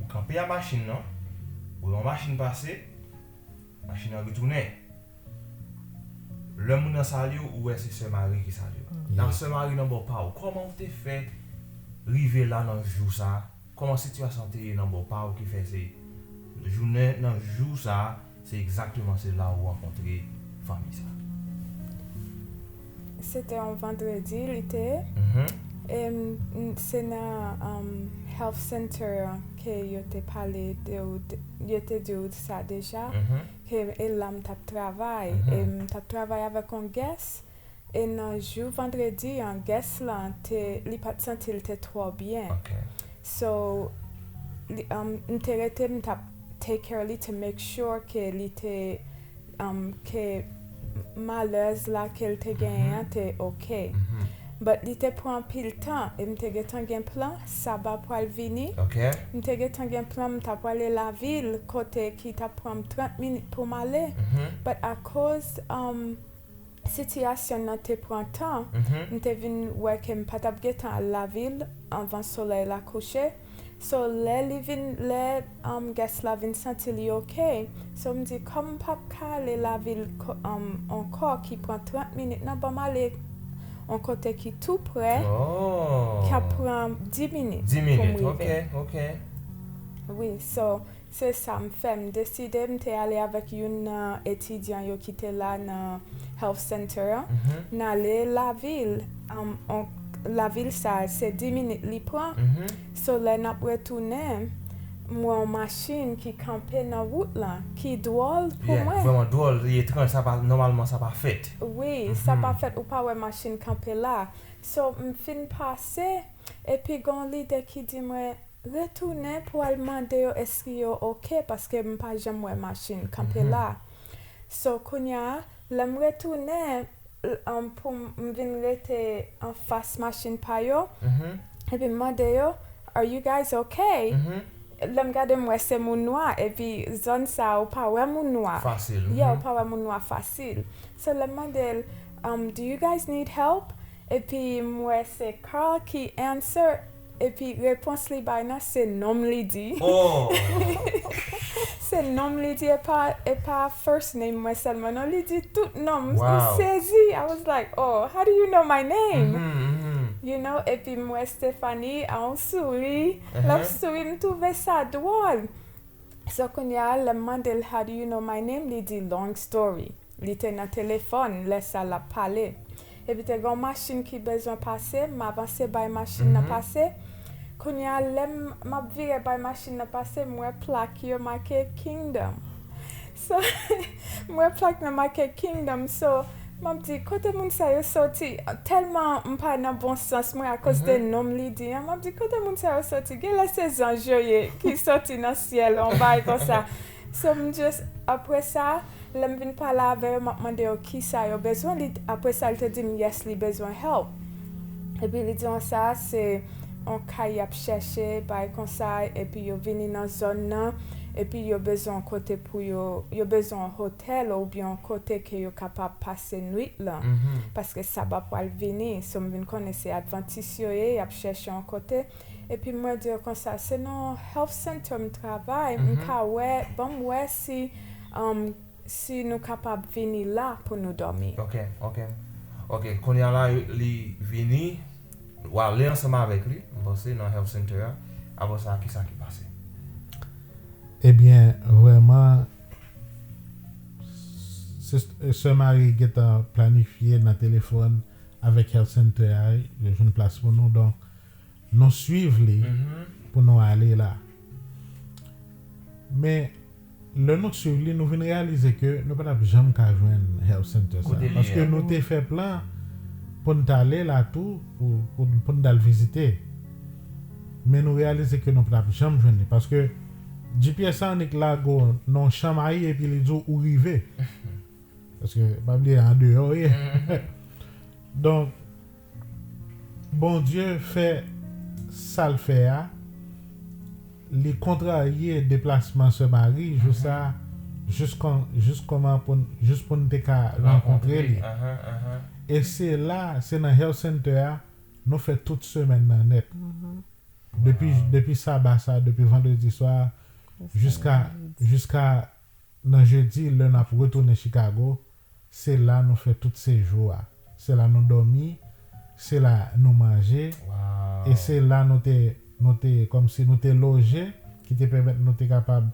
ou kanpe a machin nan, ou wè yon machin pase, machin nan retounen. Lè moun nan salye w, ou wè se sè Marie ki salye w. Nan sè Marie nan bò pa w, kòman w te fè rive la nan jou sa? Kòman sitiyasyon te ye nan bò pa w ki fè se jounen nan jou sa, se egzakteman se la ou rankontre fanmi sa? Se te yon vandredi, li te ye. E m, m, se nan um, health center an ke yo te pale de ou, de- yo te di ou sa deja, ke e la m t ap travay. E m t ap travay avèk yon guest. E nan jou vandredi an, guest lan te, li pa t santi l te twò byen. Ok. So, li, um, m te rete, m t ap take care li to make sure ke li te, um, ke malèz la ke l te genyen an te ok. But li te pran anpil tan, e m te gentan gen plan, Saba pral vini. Ok. M te gentan gen plan, m t ap prale lavil, kote ki t ap pran m trant minit pou m ale. But akoz, um, sitiyasyon nan te pran tan, m te vin wè ke m pa t ap gentan al lavil anvan solèy la kouche. So, lè li vin, lè um, guest la vin santi li ok, so m di, kòm m p ap ka ale lavil ko- um, ankò ki pran trant minit nan, ban m ale yon kote ki tou prè, Oh. k ap pran dis minit Dis pou m minit, ok, rive. Ok. Wi, so, se sa m fè. M deside, m te ale avèk youn nan etidyan yo ki te la nan health center an. N ale lavil, um, on- lavil sa, se dis minit li pran. So, lè n ap retounen, m wè yon machin ki kanpe nan wout lan, ki dwòl pou Yeah, mwen. Vrèman dwòl, li etranj, sa pa, nòmalman sa pa fèt. Wi, sa pa fèt, ou pa wè machin kanpe la. So, m fin pase, epi gen yon lide ki di mwen, retounen pou al mande yo èske yo ok, paske m pa janm wè machin kanpe la. So, kounye a, lè m retounen, l- um, pou m m vin rete anfas machin pa yo, epi m mande yo, are you guys ok? Lè m gade, m wè se moun nwa, epi zòn sa, ou pa wè moun nwa. Fasil. Yeah, ou pa wè moun nwa fasil. So, lè m mande l, um, do you guys need help? Epi m wè se Carl ki answer, epi repons li bay nan se non m li di. Oh. Se non m li di, e pa, e pa first name mwen sèlman non, li di tout non m. M Wow. sezi. I was like, oh, how do you know my name? Mhm, mhm. You know, epi m wè Stephanie a yon souri, l ap souri, m twouve sa dwòl. So kounye a, lè m mande l, "How do you know my name?" Li di, "Long story." Li te nan telefòn, lè sa l ap pale. Epi te gen yon machin ki bezwen pase, m avanse bay machin nan pase. Kounye a, lè m m ap vire bay machin nan pase, m wè plak yo make Kingdom. So, m wè plak nan make Kingdom. So, m ap di, "Kote moun sa yo soti?" Tèlman m pa nan bon sans mwen akoz de non m li di an, m ap di, "Kote moun sa yo soti?" Genlè se zanj yo ye ki soti nan syèl, yon bagay konsa. So, m just, apre sa, lè m vin pale avè yo, m ap mande yo kisa yo bezwen. Li, apre sa, li te di m, yes, li bezwen help. Epi li di m sa, se yon kay y ap chèche, bagay konsa, epi yo vini nan zòn nan, epi yo bezwen yon kote pou yo, yo bezwen yon hotèl oubyen yon kote ke yo kapab pase nwit lan, paske Saba pral vini, so m vin konnen se Advantis yo ye, y ap chèche yon kote, epi mwen di yo konsa, se nan health center m travay, m ka wè, ban m wè si, um, si nou kapab vini la pou nou dòmi. Ok, ok. Ok, kounye a la, li vini, w ale ansanm avèk li, m panse, nan health center a. Apre sa, kisa ki pase? Ebyen, vrèman, se, sè Marie gentan planifye nan telefòn avèk health center a, yo jwenn plas pou nou. Donk, nou swiv li pou nou ale la. Men, lè nou swiv li, nou vin reyalize ke nou pa t ap janm ka jwenn health center sa. Kote li ye? Paske nou te fè plan pou n t ale la tou, pou, pou, pou n t al vizite. Men nou reyalize ke nou pa t ap janm jwenn li. Paske G P S la annik lage w nan yon chanm a ye epi li di w ou rive. Paske, pa bliye, andeyò w ye. Donk, Bondye fè sa l fè a, li kontrarye deplasman sè Marie, jis a, jis kon, jis kòman pou n, jis pou n te ka rankontre li. E se la, se nan health center a, nou fè tout semèn nan nèt. Depi, depi saba sa, depi vandredi swa, jiska, jiska nan jedi, lè n ap retounen Chicago, se la nou fè tout sejou a. Se la nou dòmi, se la nou manje, e se la nou te, nou te, kòmsi nou te loje, ki te pèmèt nou te kapab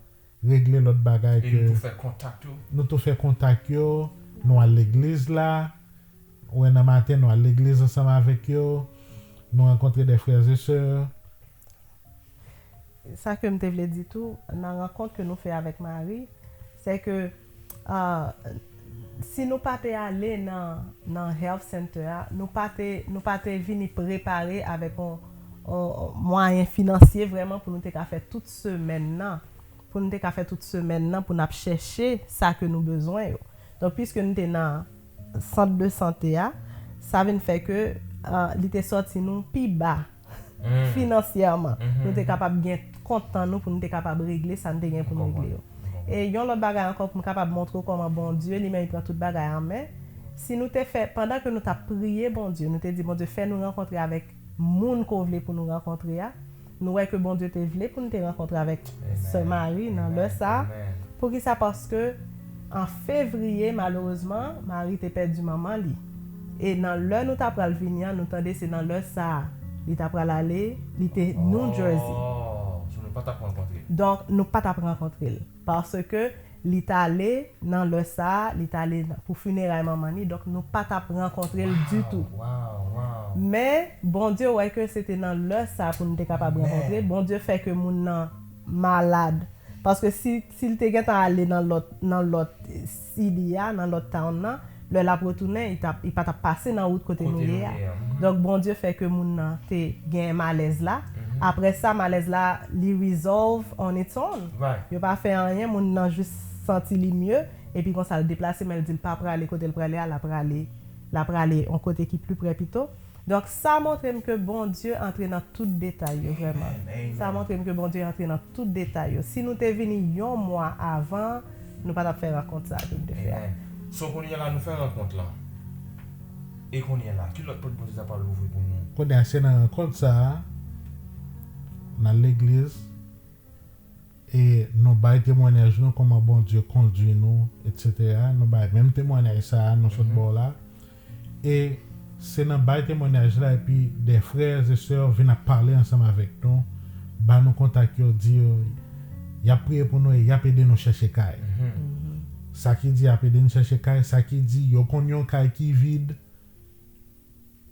regle lòt bagay ke. E nou tou fè kontak yo? Nou tou fè kontak yo, nou al legliz la, wè nan maten, nou al legliz ansanm avèk yo, nou rankontre de frè e sè. Sa ke m te vle di tou, nan rankont ke nou fè avèk Marie, se ke, ah, si nou pa te ale nan, nan health center a, nou pa te, nou pa te vini prepare avèk yon, yon mwayen finansye vrèman pou nou te ka fè tout semèn nan, pou nou te ka fè tout semèn nan, pou n ap chèche sa ke nou bezwen yo. Donk, piske nou te nan sant de sante a, sa vin fè ke, ah, li te sòti nou pi ba finansyèman. Nou te kapab gen kont tan nou pou nou te kapab regle sa nou te gen pou nou regle yo. E yon lòt bagay ankò pou m kapab montre w kòman Bondye li menm li pran tout bagay an men. Si nou te fè, pandan ke nou t ap priye Bondye, nou te di, "Bondye, fè nou rankontre avèk moun ke w vle pou nou rankontre a." Nou wè ke Bondye te vle pou nou te rankontre avèk sè Marie nan lè sa a. Poukisa? Paske an fevriye, malerezman, Marie te pèdi manman li. E nan lè nou ta pral vini an, nou tande se nan lè sa a li ta pral ale, li te New Jersey. Oh, so nou pa t ap rankontre l. Donk, nou pa t ap rankontre l. Paske li t ale nan lè sa a, li t ale nan, pou fineray manman li, donk nou pa t ap rankontre l ditou. Wow, wow, wow. Men, Bondye wè ke se te nan lè sa a pou nou te kapab rankontre. Bondye fè ke moun nan malad. Paske si, si l te gentan ale nan lòt, nan lòt city a, nan lòt town nan, lè l ap retounen, li t ap, li pa t ap pase nan wout kote nou ye a. Donk, Bondye fè ke moun nan te gen malèz la. Apre sa, malèz la, li resolve on its own. Yo pa fè anyen, moun nan jis santi li mye, epi konsa l deplase, men l di l pa prale kote l prale a, l ap prale, l ap prale on kote ki pli pre pito. Donk, sa montre m ke Bondye antre nan tout detay yo, vrèman. Sa montre m ke Bondye antre nan tout detay yo. Si nou te vini yon mwa avan, nou pa t ap fè rankont sa ke nou te fè a. So, kounye a la, nou fè rankont lan. E kounye a la, ki lòt pòt Bondye ta pral louvri pou nou? Kounye a, se nan rankont sa a, nan legliz, e nou bay temwanyaj nou, kòman Bondye kondui nou, etsetera. Nou bay menm temwanyaj sa a, nou sot ba w la. E Se nan bay temwanyaj la epi de frè e sè vin ap pale ansanm avèk nou, ba nou kontak yo, di yo y ap priye pou nou e y ap ede nou chèche kay. Sa ki di y ap ede n chèche kay, sa ki di yo konn yon kay ki vid,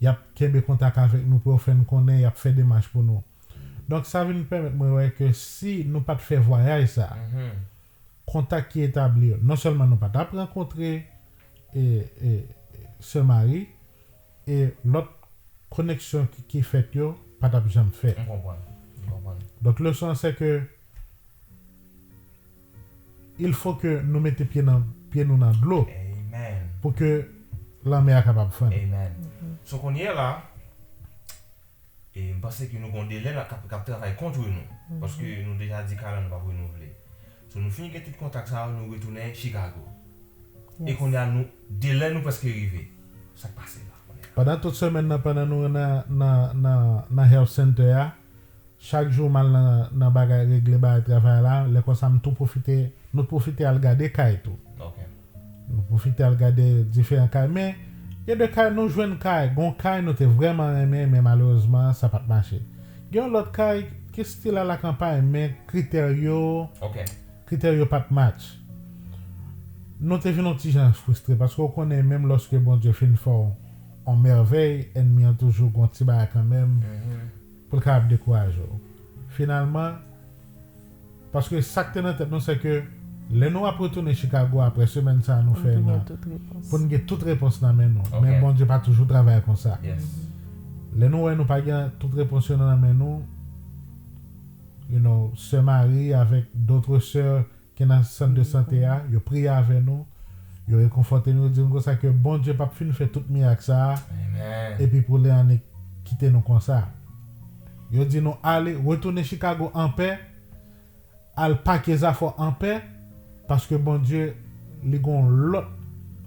y ap kenbe kontak avèk nou pou yo fè n konnen, y ap fè demach pou nou. Donk sa vin pèmèt mwen wè ke si nou pa t fè vwayaj sa, kontak ki etabli yo, non sèlman nou pa t ap rankontre e, e, sè Mari, e lòt koneksyon ki, ki fèt yo pa t ap janm fèt. M konprann. M konprann. Donk leson an se ke il fo ke nou mete pye nan pye nou nan dlo pou ke lanmè a kapab fann. Amen. So kounye a la, e m panse ke nou gon delè la k ap, k ap travay kont nou. Paske nou deja di kay la nou p ap renouvle. So nou fin gen tout kontak sa yo, nou retounen Chicago. E kounye a nou, delè nou prèske rive. Sa k pase la kounye a? Pandan tout semèn nan, pandan nou nan, nan, nan, nan health center a, chak jou m al nan, nan bagay regle bagay travay la, lè konsa m tou pwofite, nou pwofite al gade kay tou. Nou pwofite al gade diferan kay, men gen de kay nou jwenn kay, gon kay nou te vrèman renmen, men malerezman sa pa t mache. Gen yon lòt kay ki stil alakanpay, men kritè yo, kritè yo pa t match. Nou te vin yon ti jan fristre, paske w konnen menm lòske Bondye fin fè w yon mèvèy, ènmi an toujou gon ti bagay kanmenm pou l kapab dekouraje w. Finalman, paske sa k te nan tèt nou se ke lè nou ap retounen Chicago apre semèn sa a nou fè nan, pou n gen tout repons nan men nou. Men Bondye pa toujou travay konsa. Lè nou wè nou pa gen tout repons yo nan men nou, you know, sè Mari avèk dòt sè ki nan sant de sante a, yo priye avè nou, yo rekonfòte nou, yo di nou konsa ke Bondye p ap fin fè tout mirak sa a, epi pou li annik kite nou konsa. Yo di nou ale, retounen Chicago anpè, al pake zafè w anpè, paske Bondye, li gon lòt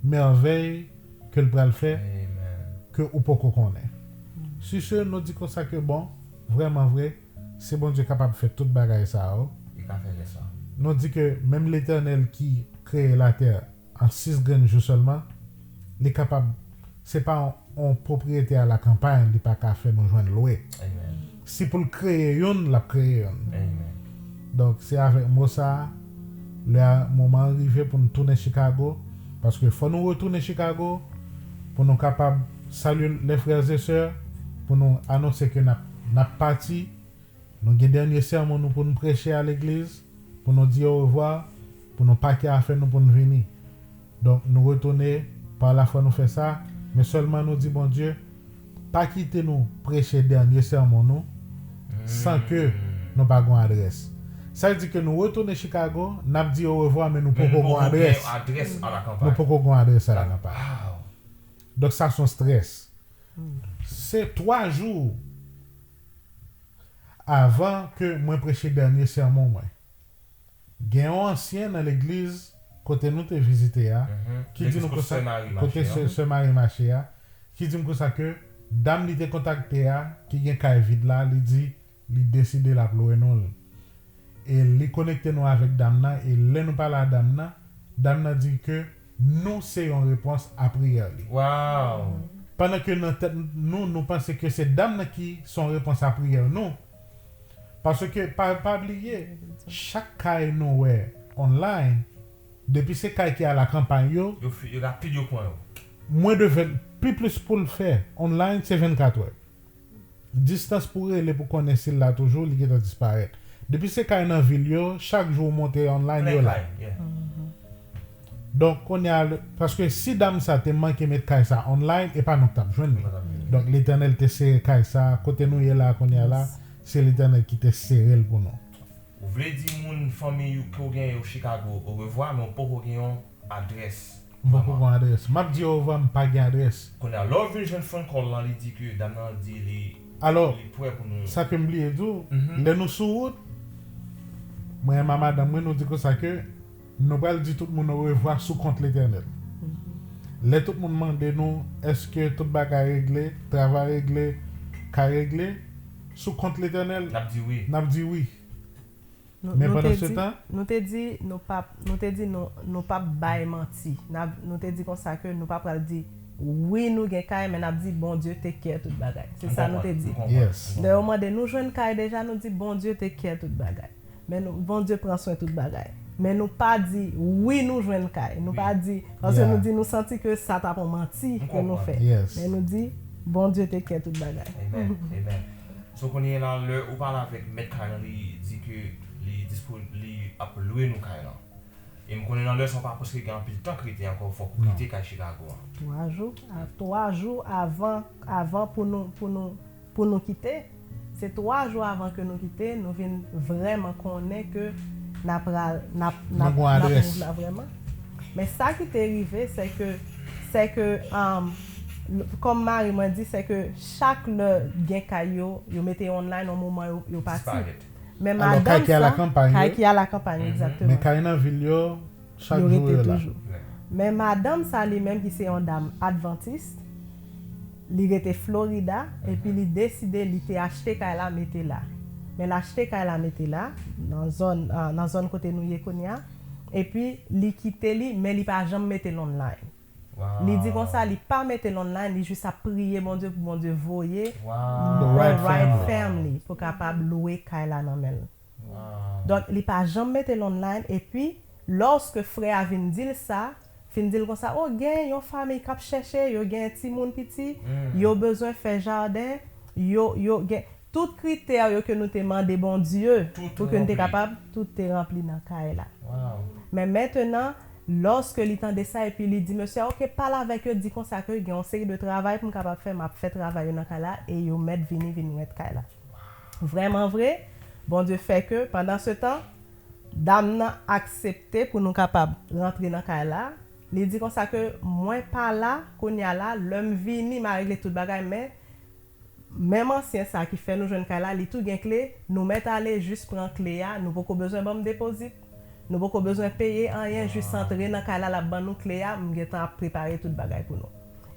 mèvèy ke l pral fè ke ou poko konnen. Si se nou di konsa ke bon, vrèman vre, si Bondye kapab fè tout bagay sa yo, li ka fè lè sa. Nou di ke menm Letènèl ki kreye latè an sis grenn jou sèlman, li kapab, se pa yon, yon pwopriyete alakanpay, li pa ka fè nou jwenn lwe. Si pou l kreye youn, l ap kreye youn. Donk, se avèk mo sa a, lè a, moman an rive pou n tounen Chicago, paske fò nou retounen Chicago, pou nou kapab salye lè frè e sè, pou nou anonse ke n ap, n ap pati, nou gen dènye sèmon nou pou n preche a legliz, pou nou di orevwa, pou nou pake afè nou, pou n vini. Donk, nou retounen, pa lafwa nou fè sa, men sèlman nou di Bondye, pa kite nou preche dènye sèmon nou san ke nou pa gon adrès. Sa vle di ke nou retounen Chicago, n ap di orevwa, men nou poko gon adrès. Nou poko gon adrès alakanpay. Donk, sa se yon strès. Se twa jou avan ke mwen preche dènye sèmon mwen. Gen yon ansyen nan legliz kote nou te vizite a, ki di nou konsa, kote sè Mari mache a, ki di m konsa ke dam li te kontakte a, ki gen kay vid la, li di li deside l ap lwe nou l. E li konekte nou avèk dam nan, e lè nou pale a dam nan, dam nan di ke nou se yon repons a priyè li. Pandan ke nan tèt nou, nou panse ke se dam nan ki se yon repons a priyè nou. Paske, pa, pa bliye, chak kay nou wè online, depi se kay ki alakanpay yo, yo fi-, yo rapid yo pran yo. Mwen de ven, pi plis pou l fè online, se vennkat è. Distans pou rele pou konnen si l la toujou, li gentan disparèt. Depi se kay nan vil yo, chak jou w monte online, yo la. Donk, kounye a, paske si dam sa te manke met kay sa online, e pa nou k t ap jwenn li. Donk, Letènèl te sere kay sa, kote nou ye la, kounye a la, se Letènèl ki te sere l pou nou. Ou vle di moun, fanmi ou ke w genyen yo Chicago, orevwa, men w poko gen yon adrès. M poko gen adrès. M ap di yo, orevwa, m pa gen adrès. Kounye a, lè w vin jwenn phone call lan, li di ke dam nan di li, li prè pou nou. Alò, sa ke m bliye di w, lè nou sou wout, mwen menm ak madanm mwen, nou di konsa ke nou pral di tout moun orevwa sou kont Letènèl. Lè tout moun mande nou, èske tout bagay regle, travay regle, kay regle, sou kont Letènèl, n ap di wi. N ap di wi. Nou, men nou pandan te se di, tan, nou te di nou p ap, nou te di nou, nou p ap bay manti. N ap, nou te di konsa ke nou pa pral di wi, nou gen kay, men n ap di Bondye take care tout bagay. Se sa nou te di. Lè yo mande nou jwenn kay deja, nou di Bondye take care tout bagay. Men nou, Bondye pran swen tout bagay. Men nou pa di wi, nou jwenn kay. Nou pa di, paske nou di nou santi ke sa t ap yon manti ke nou fè. Men nou di Bondye take care tout bagay. Amen. Amen. So kounye a la, lè ou pale avèk mèt kay lan, li di ke li dispo, li ap lwe nou kay lan. E m konnen nan lè sa w pa prèske gen anpil tan k rete ankò, fòk ou kite kay Chicago an. Twa jou, twa jou avan, avan pou nou, pou nou, pou nou kite. Se twa jou avan ke nou kite, nou vin vrèman konnen ke n ap pral, n ap, n ap, n ap move la vrèman. Men sa ki te rive, se ke, se ke, um, kòm mari mwen di, se ke chak lè gen kay yo, yo mete yo online, yon moman yo, yo pati. Men madanm sa, kay ki a la kanpay, egzakteman. Men kay nan vil yo, chak jou yo la. Men madanm sa li menm ki se yon dam advantis, li rete Florida, epi li deside li te achte kay la mete la. Men l achte kay la mete la, nan zòn, nan zòn kote nou ye kounye a, epi li kite li, men li pa janm mete l online. Li di konsa, li pa mete l online, li jis ap priye Bondye pou Bondye voye the right family pou kapab lwe kay la nan men l. Donk, li pa janm mete l online, epi lòske frè a vin di l sa, fin di l konsa, o, gen yon fanmi k ap chèche, yo gen timoun piti, yo bezwen fè jaden, yo, yo gen, tout kritè yo ke nou te mande Bondye pou ke nou te kapab, tout te ranpli nan kay la. Men mentenan, lòske li tande sa epi li di mesye a, oke, pale avèk yo, di konsa ke gen yon seri de travay pou m kapab fè, m ap fè travay yo nan kay la e yo mèt vini, vin mèt kay la. Vrèman vre, Bondye fè ke pandan se tan, dam nan aksepte pou nou kapab rantre nan kay la. Li di konsa ke mwen pa la kounye a la, lè m vini, m a regle tout bagay, men menm ansyen sa ki fè nou jwenn kay la, li tou gen kle, nou mèt ale jis pran kle a, nou poko bezwen ban m depozit, nou poko bezwen peye anyen, jis antre nan kay la, l ap ban nou kle a, m gentan ap prepare tout bagay pou nou.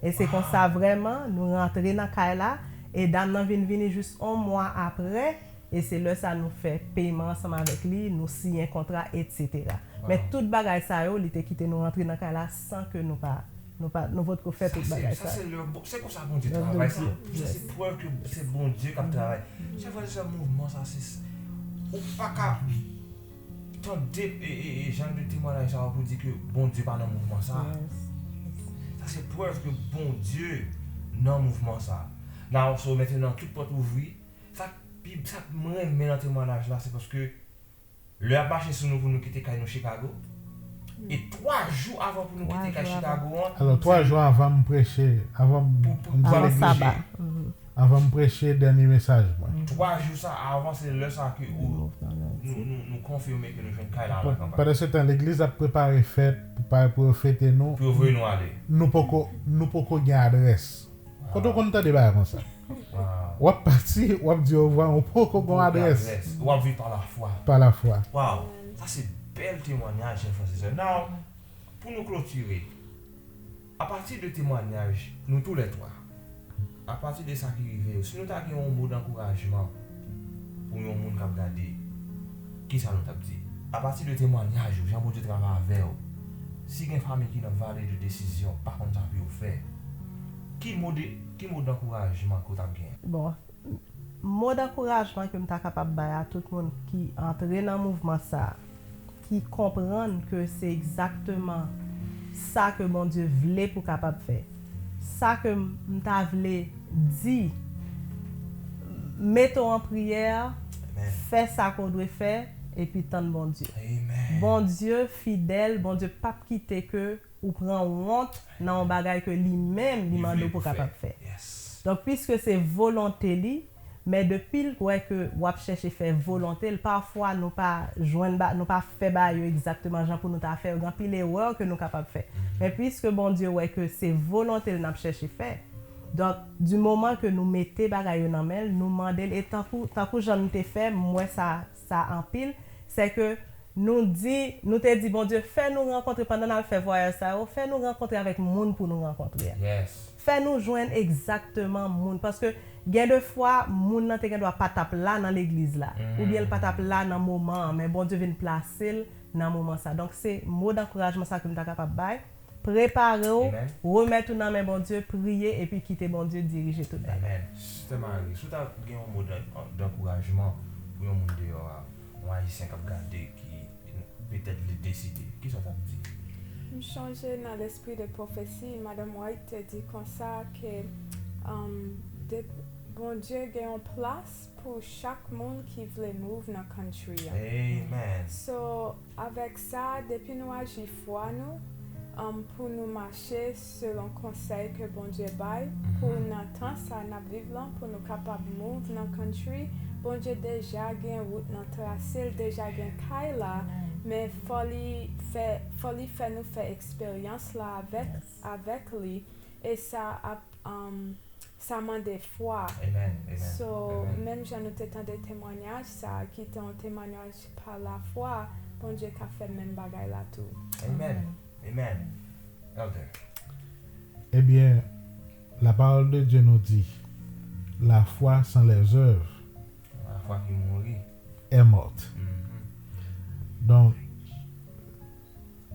E se konsa vrèman, nou rantre nan kay la, e dam nan vin vini jis yon mwa apre, e se lè sa nou fè peyman ansanm avèk li, nou siyen kontra, etsetera. Men tout bagay sa yo, li te kite nou rantre nan kay la san ke nou pa Nou pa, nou potko fè tout bagay sa. Sa se lè, se konsa Bondye travay sa. Sa se prèv ke se Bondye k ap travay. Chè frè e sè, mouvman sa se, ou pa ka tande e, e, e jan de temwayaj sa yo pou di ke Bondye pa nan mouvman sa. Sa se prèv ke Bondye nan mouvman sa. Now, so, mentenan, tout pòt ouvri. Sa k pi, sa k mwen renmen nan temwayaj la, se paske lè y ap mache sou nou pou nou kite kay nou Chicago. E twa jou avan pou nou kite kay Chicago an. Alò, twa jou avan m preche, avan m, m di legliz, avan m preche dènye mesaj mwen. Twa jou sa avan, se lè sa ke ou, nou, nou, nou konfime ke nou jwenn kay la nan kanpay. Pandan se tan, legliz ap prepare fèt, pou pare pou yo fete nou. Pou yo voye nou ale. Nou poko, nou poko gen adrès. Kote w konn tande bagay konsa? W ap pati, w ap di orevwa, ou poko gen yon adrès. Ou ap viv pa lafwa. Pa lafwa. Waw, sa se bèl temwayaj, chè frè e sè. Now, pou nou klotire, apati de temwayaj nou toulètwa, apati de sa ki rive yo, si nou ta gen yon mo dankourajman pou yon moun k ap gade, kisa nou t ap di? Apati de temwayaj ou, jan Bondye travay avè w, si gen fanmi ki nan vale de desizyon, pa konn sa pou yo fè, ki mo de, ki mo dankourajman ke w t ap gen? Bon, mo dankourajman ke m ta kapab bay a tout moun ki antre nan mouvman sa a, ki konprann ke se egzakteman sa ke Bondye vle pou kapab fè. Sa ke m ta vle di, mete w an priyè, fè sa ke w dwe fè, epi tann Bondye. Bondye fidèl, Bondye p ap kite ke ou pran wont nan yon bagay ke li menm li mande w pou kapab fè. Donk, piske se volonte li, men depi l wè ke w ap chèche fè volonte l, pafwa nou pa jwenn ba, nou pa fè bagay yo egzakteman jan pou nou ta fè yo. Gen anpil erè ke nou kapab fè. Men piske Bondye wè ke se volonte l n ap chèche fè, donk, di moman ke nou mete bagay yo nan men l, nou mande l, e tankou, tankou jan nou te fè, m wè sa, sa anpil, se ke nou di, nou te di, Bondye, fè nou rankontre, pandan n al fè vwayaj sa yo, fè nou rankontre avèk moun pou nou rankontre a. Fè nou jwenn egzakteman moun. Paske gen de fwa, moun nan te gen dwa pa t ap la nan legliz la. Oubyen l pa t ap la nan moman an, men Bondye vin plase l nan moman sa. Donk, se mo dankourajman sa ke m ta kapab bay. Prepare w, remèt ou nan men Bondye, priye, epi kite Bondye dirije tout bagay. Amen. Sister Marie, si w ta gen yon mo d'an- d'ankourajman pou yon moun deyò a, yon Ayisyen k ap gade ki petèt li deside, kisa w t ap di? M chonje nan lespri de pwofesi, Madanm White te di konsa ke um, de, Bondye gen yon plas pou chak moun ki vle move nan country an. Amen. So, avèk sa, depi nou aji fwa nou, um, pou nou mache selon konsèy ke Bondye bay, pou nan tan sa n ap viv lan, pou nou kapab move nan country, Bondye deja gen wout nan trase, l deja gen kay la, men fò li fè, fò li fè nou fè eksperyans la avèk, avèk li, e sa ap, um, sa mande fwa. Amen, amen. So, menm jan nou te tande temwanyaj sa, ki te yon temwanyaj pa lafwa, Bondye ka fè menm bagay la tou. Amen, amen. Elder. Ebyen, la parole de Dieu nous dit, la foi sans les œuvres La foi qui mourit. Est morte. Donk,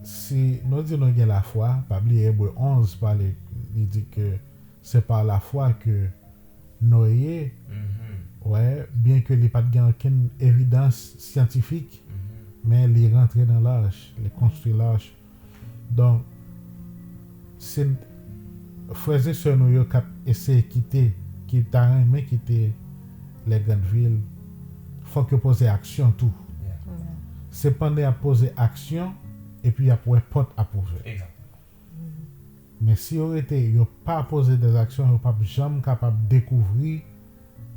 si nou di nou gen lafwa, pa bliye Ebre onz pale, li di ke se pa lafwa ke Noye, wè, byen ke li pa t gen okenn evidans syantifik, men li rantre nan lach, li konstwi lach. Donk, se frè e sè nou yo k ap eseye kite, ki ta renmen kite lè grann vil, fòk yo poze aksyon tou. Se pandan y ap poze aksyon, epi y ap wè pòt ap ouvè. Men si yo rete, yo pa poze dèzaksyon, yo p ap janm kapab dekouvri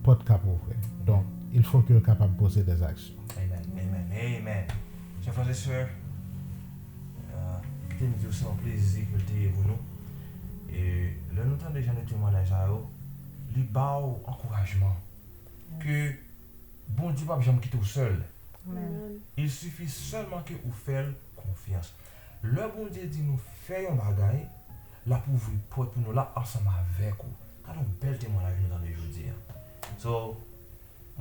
pòt k ap ouvè. Donk, il faut que yo kapab poze dèzaksyon. Amen, amen, amen. Chè frè e sè, kite m di w se yon plezi ke l te ye pou nou. E lè nou tande jan de temwayaj sa yo, li ba w ankourajman ke Bondye p ap janm kite w sèl. Il suffit seulement que ou fè l konfyans. Lè Bondye di nou fè yon bagay, l ap ouvri pòt pou nou, l ap ansanm avèk ou. Gade yon bèl temwayaj nou tande jodi a. So,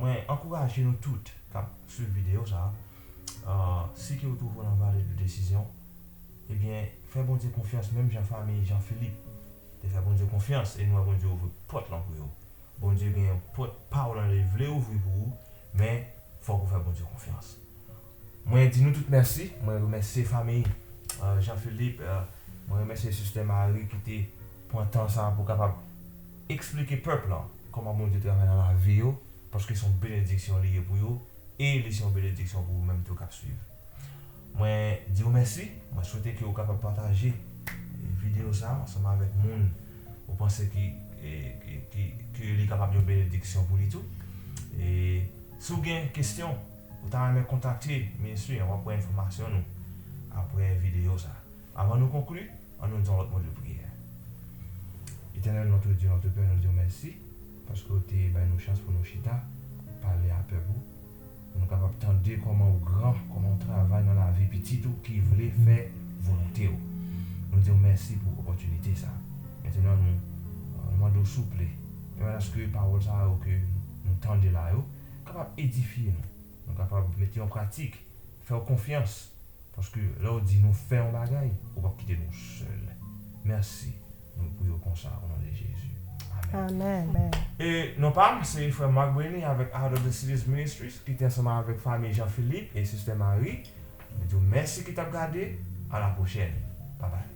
mwen ankouraje nou tout k ap swiv videyo sa a, si ke ou twouve w nan vale de desizyon, ebyen, fè Bondye konfyans menm jan fanmi Jean Philippe te fè Bondye konfyans e nou wè Bondye ouvri pòt lan pou yo. Bondye gen yon pòt pa w lan li vle ouvri pou ou, men fòk ou fè Bondye konfyans. Mwen di nou tout mèsi. Mwen remèsye fanmi Jean Philippe, mwen remèsye Sister Marie ki te pran tan sa pou kapab eksplike pèp lan kòman Bondye travay nan lavi yo, paske se yon benediksyon li ye pou yo, e li se yon benediksyon pou ou menm tou k ap swiv. Mwen di w mèsi. Mwen swete ke w kapab pataje videyo sa a ansanm avèk moun ou panse ki, ki, ki, ke li kapab yon benediksyon pou li tou. E si w gen kesyon, ou ta renmen kontakte ministri an, w ap wè enfòmasyon nou apre videyo sa a. Avan nou konkli, ann nou di yon lòt mo de priyè. Etènèl, notre Dieu, notre Père, nou di w mèsi paske w te bay nou chans pou nou chita, pale a pèp ou, pou nou kapab tande kòman ou gran, kòman ou travay nan lavi pitit ou ki vle fè volonte w. Nou di w mèsi pou opòtinite sa. Mentnan nou, nou mande w souple, pèmèt aske pawòl sa yo ke nou tande la yo kapab edifye nou, nou kapab mete yo an pratik, fè w konfyans, paske lè w di nou fè yon bagay, ou p ap kite nou sèl. Mèsi. Nou priye w konsa, o non de Jezi. Amèn. E non pa m, se frè Mark Brenny avèk Out of the Cities Ministries ki te ansanm avèk fanmi Jean Philippe e Sister Marie. Nou di w mèsi ki t ap gade. A la pwochèn. Babay.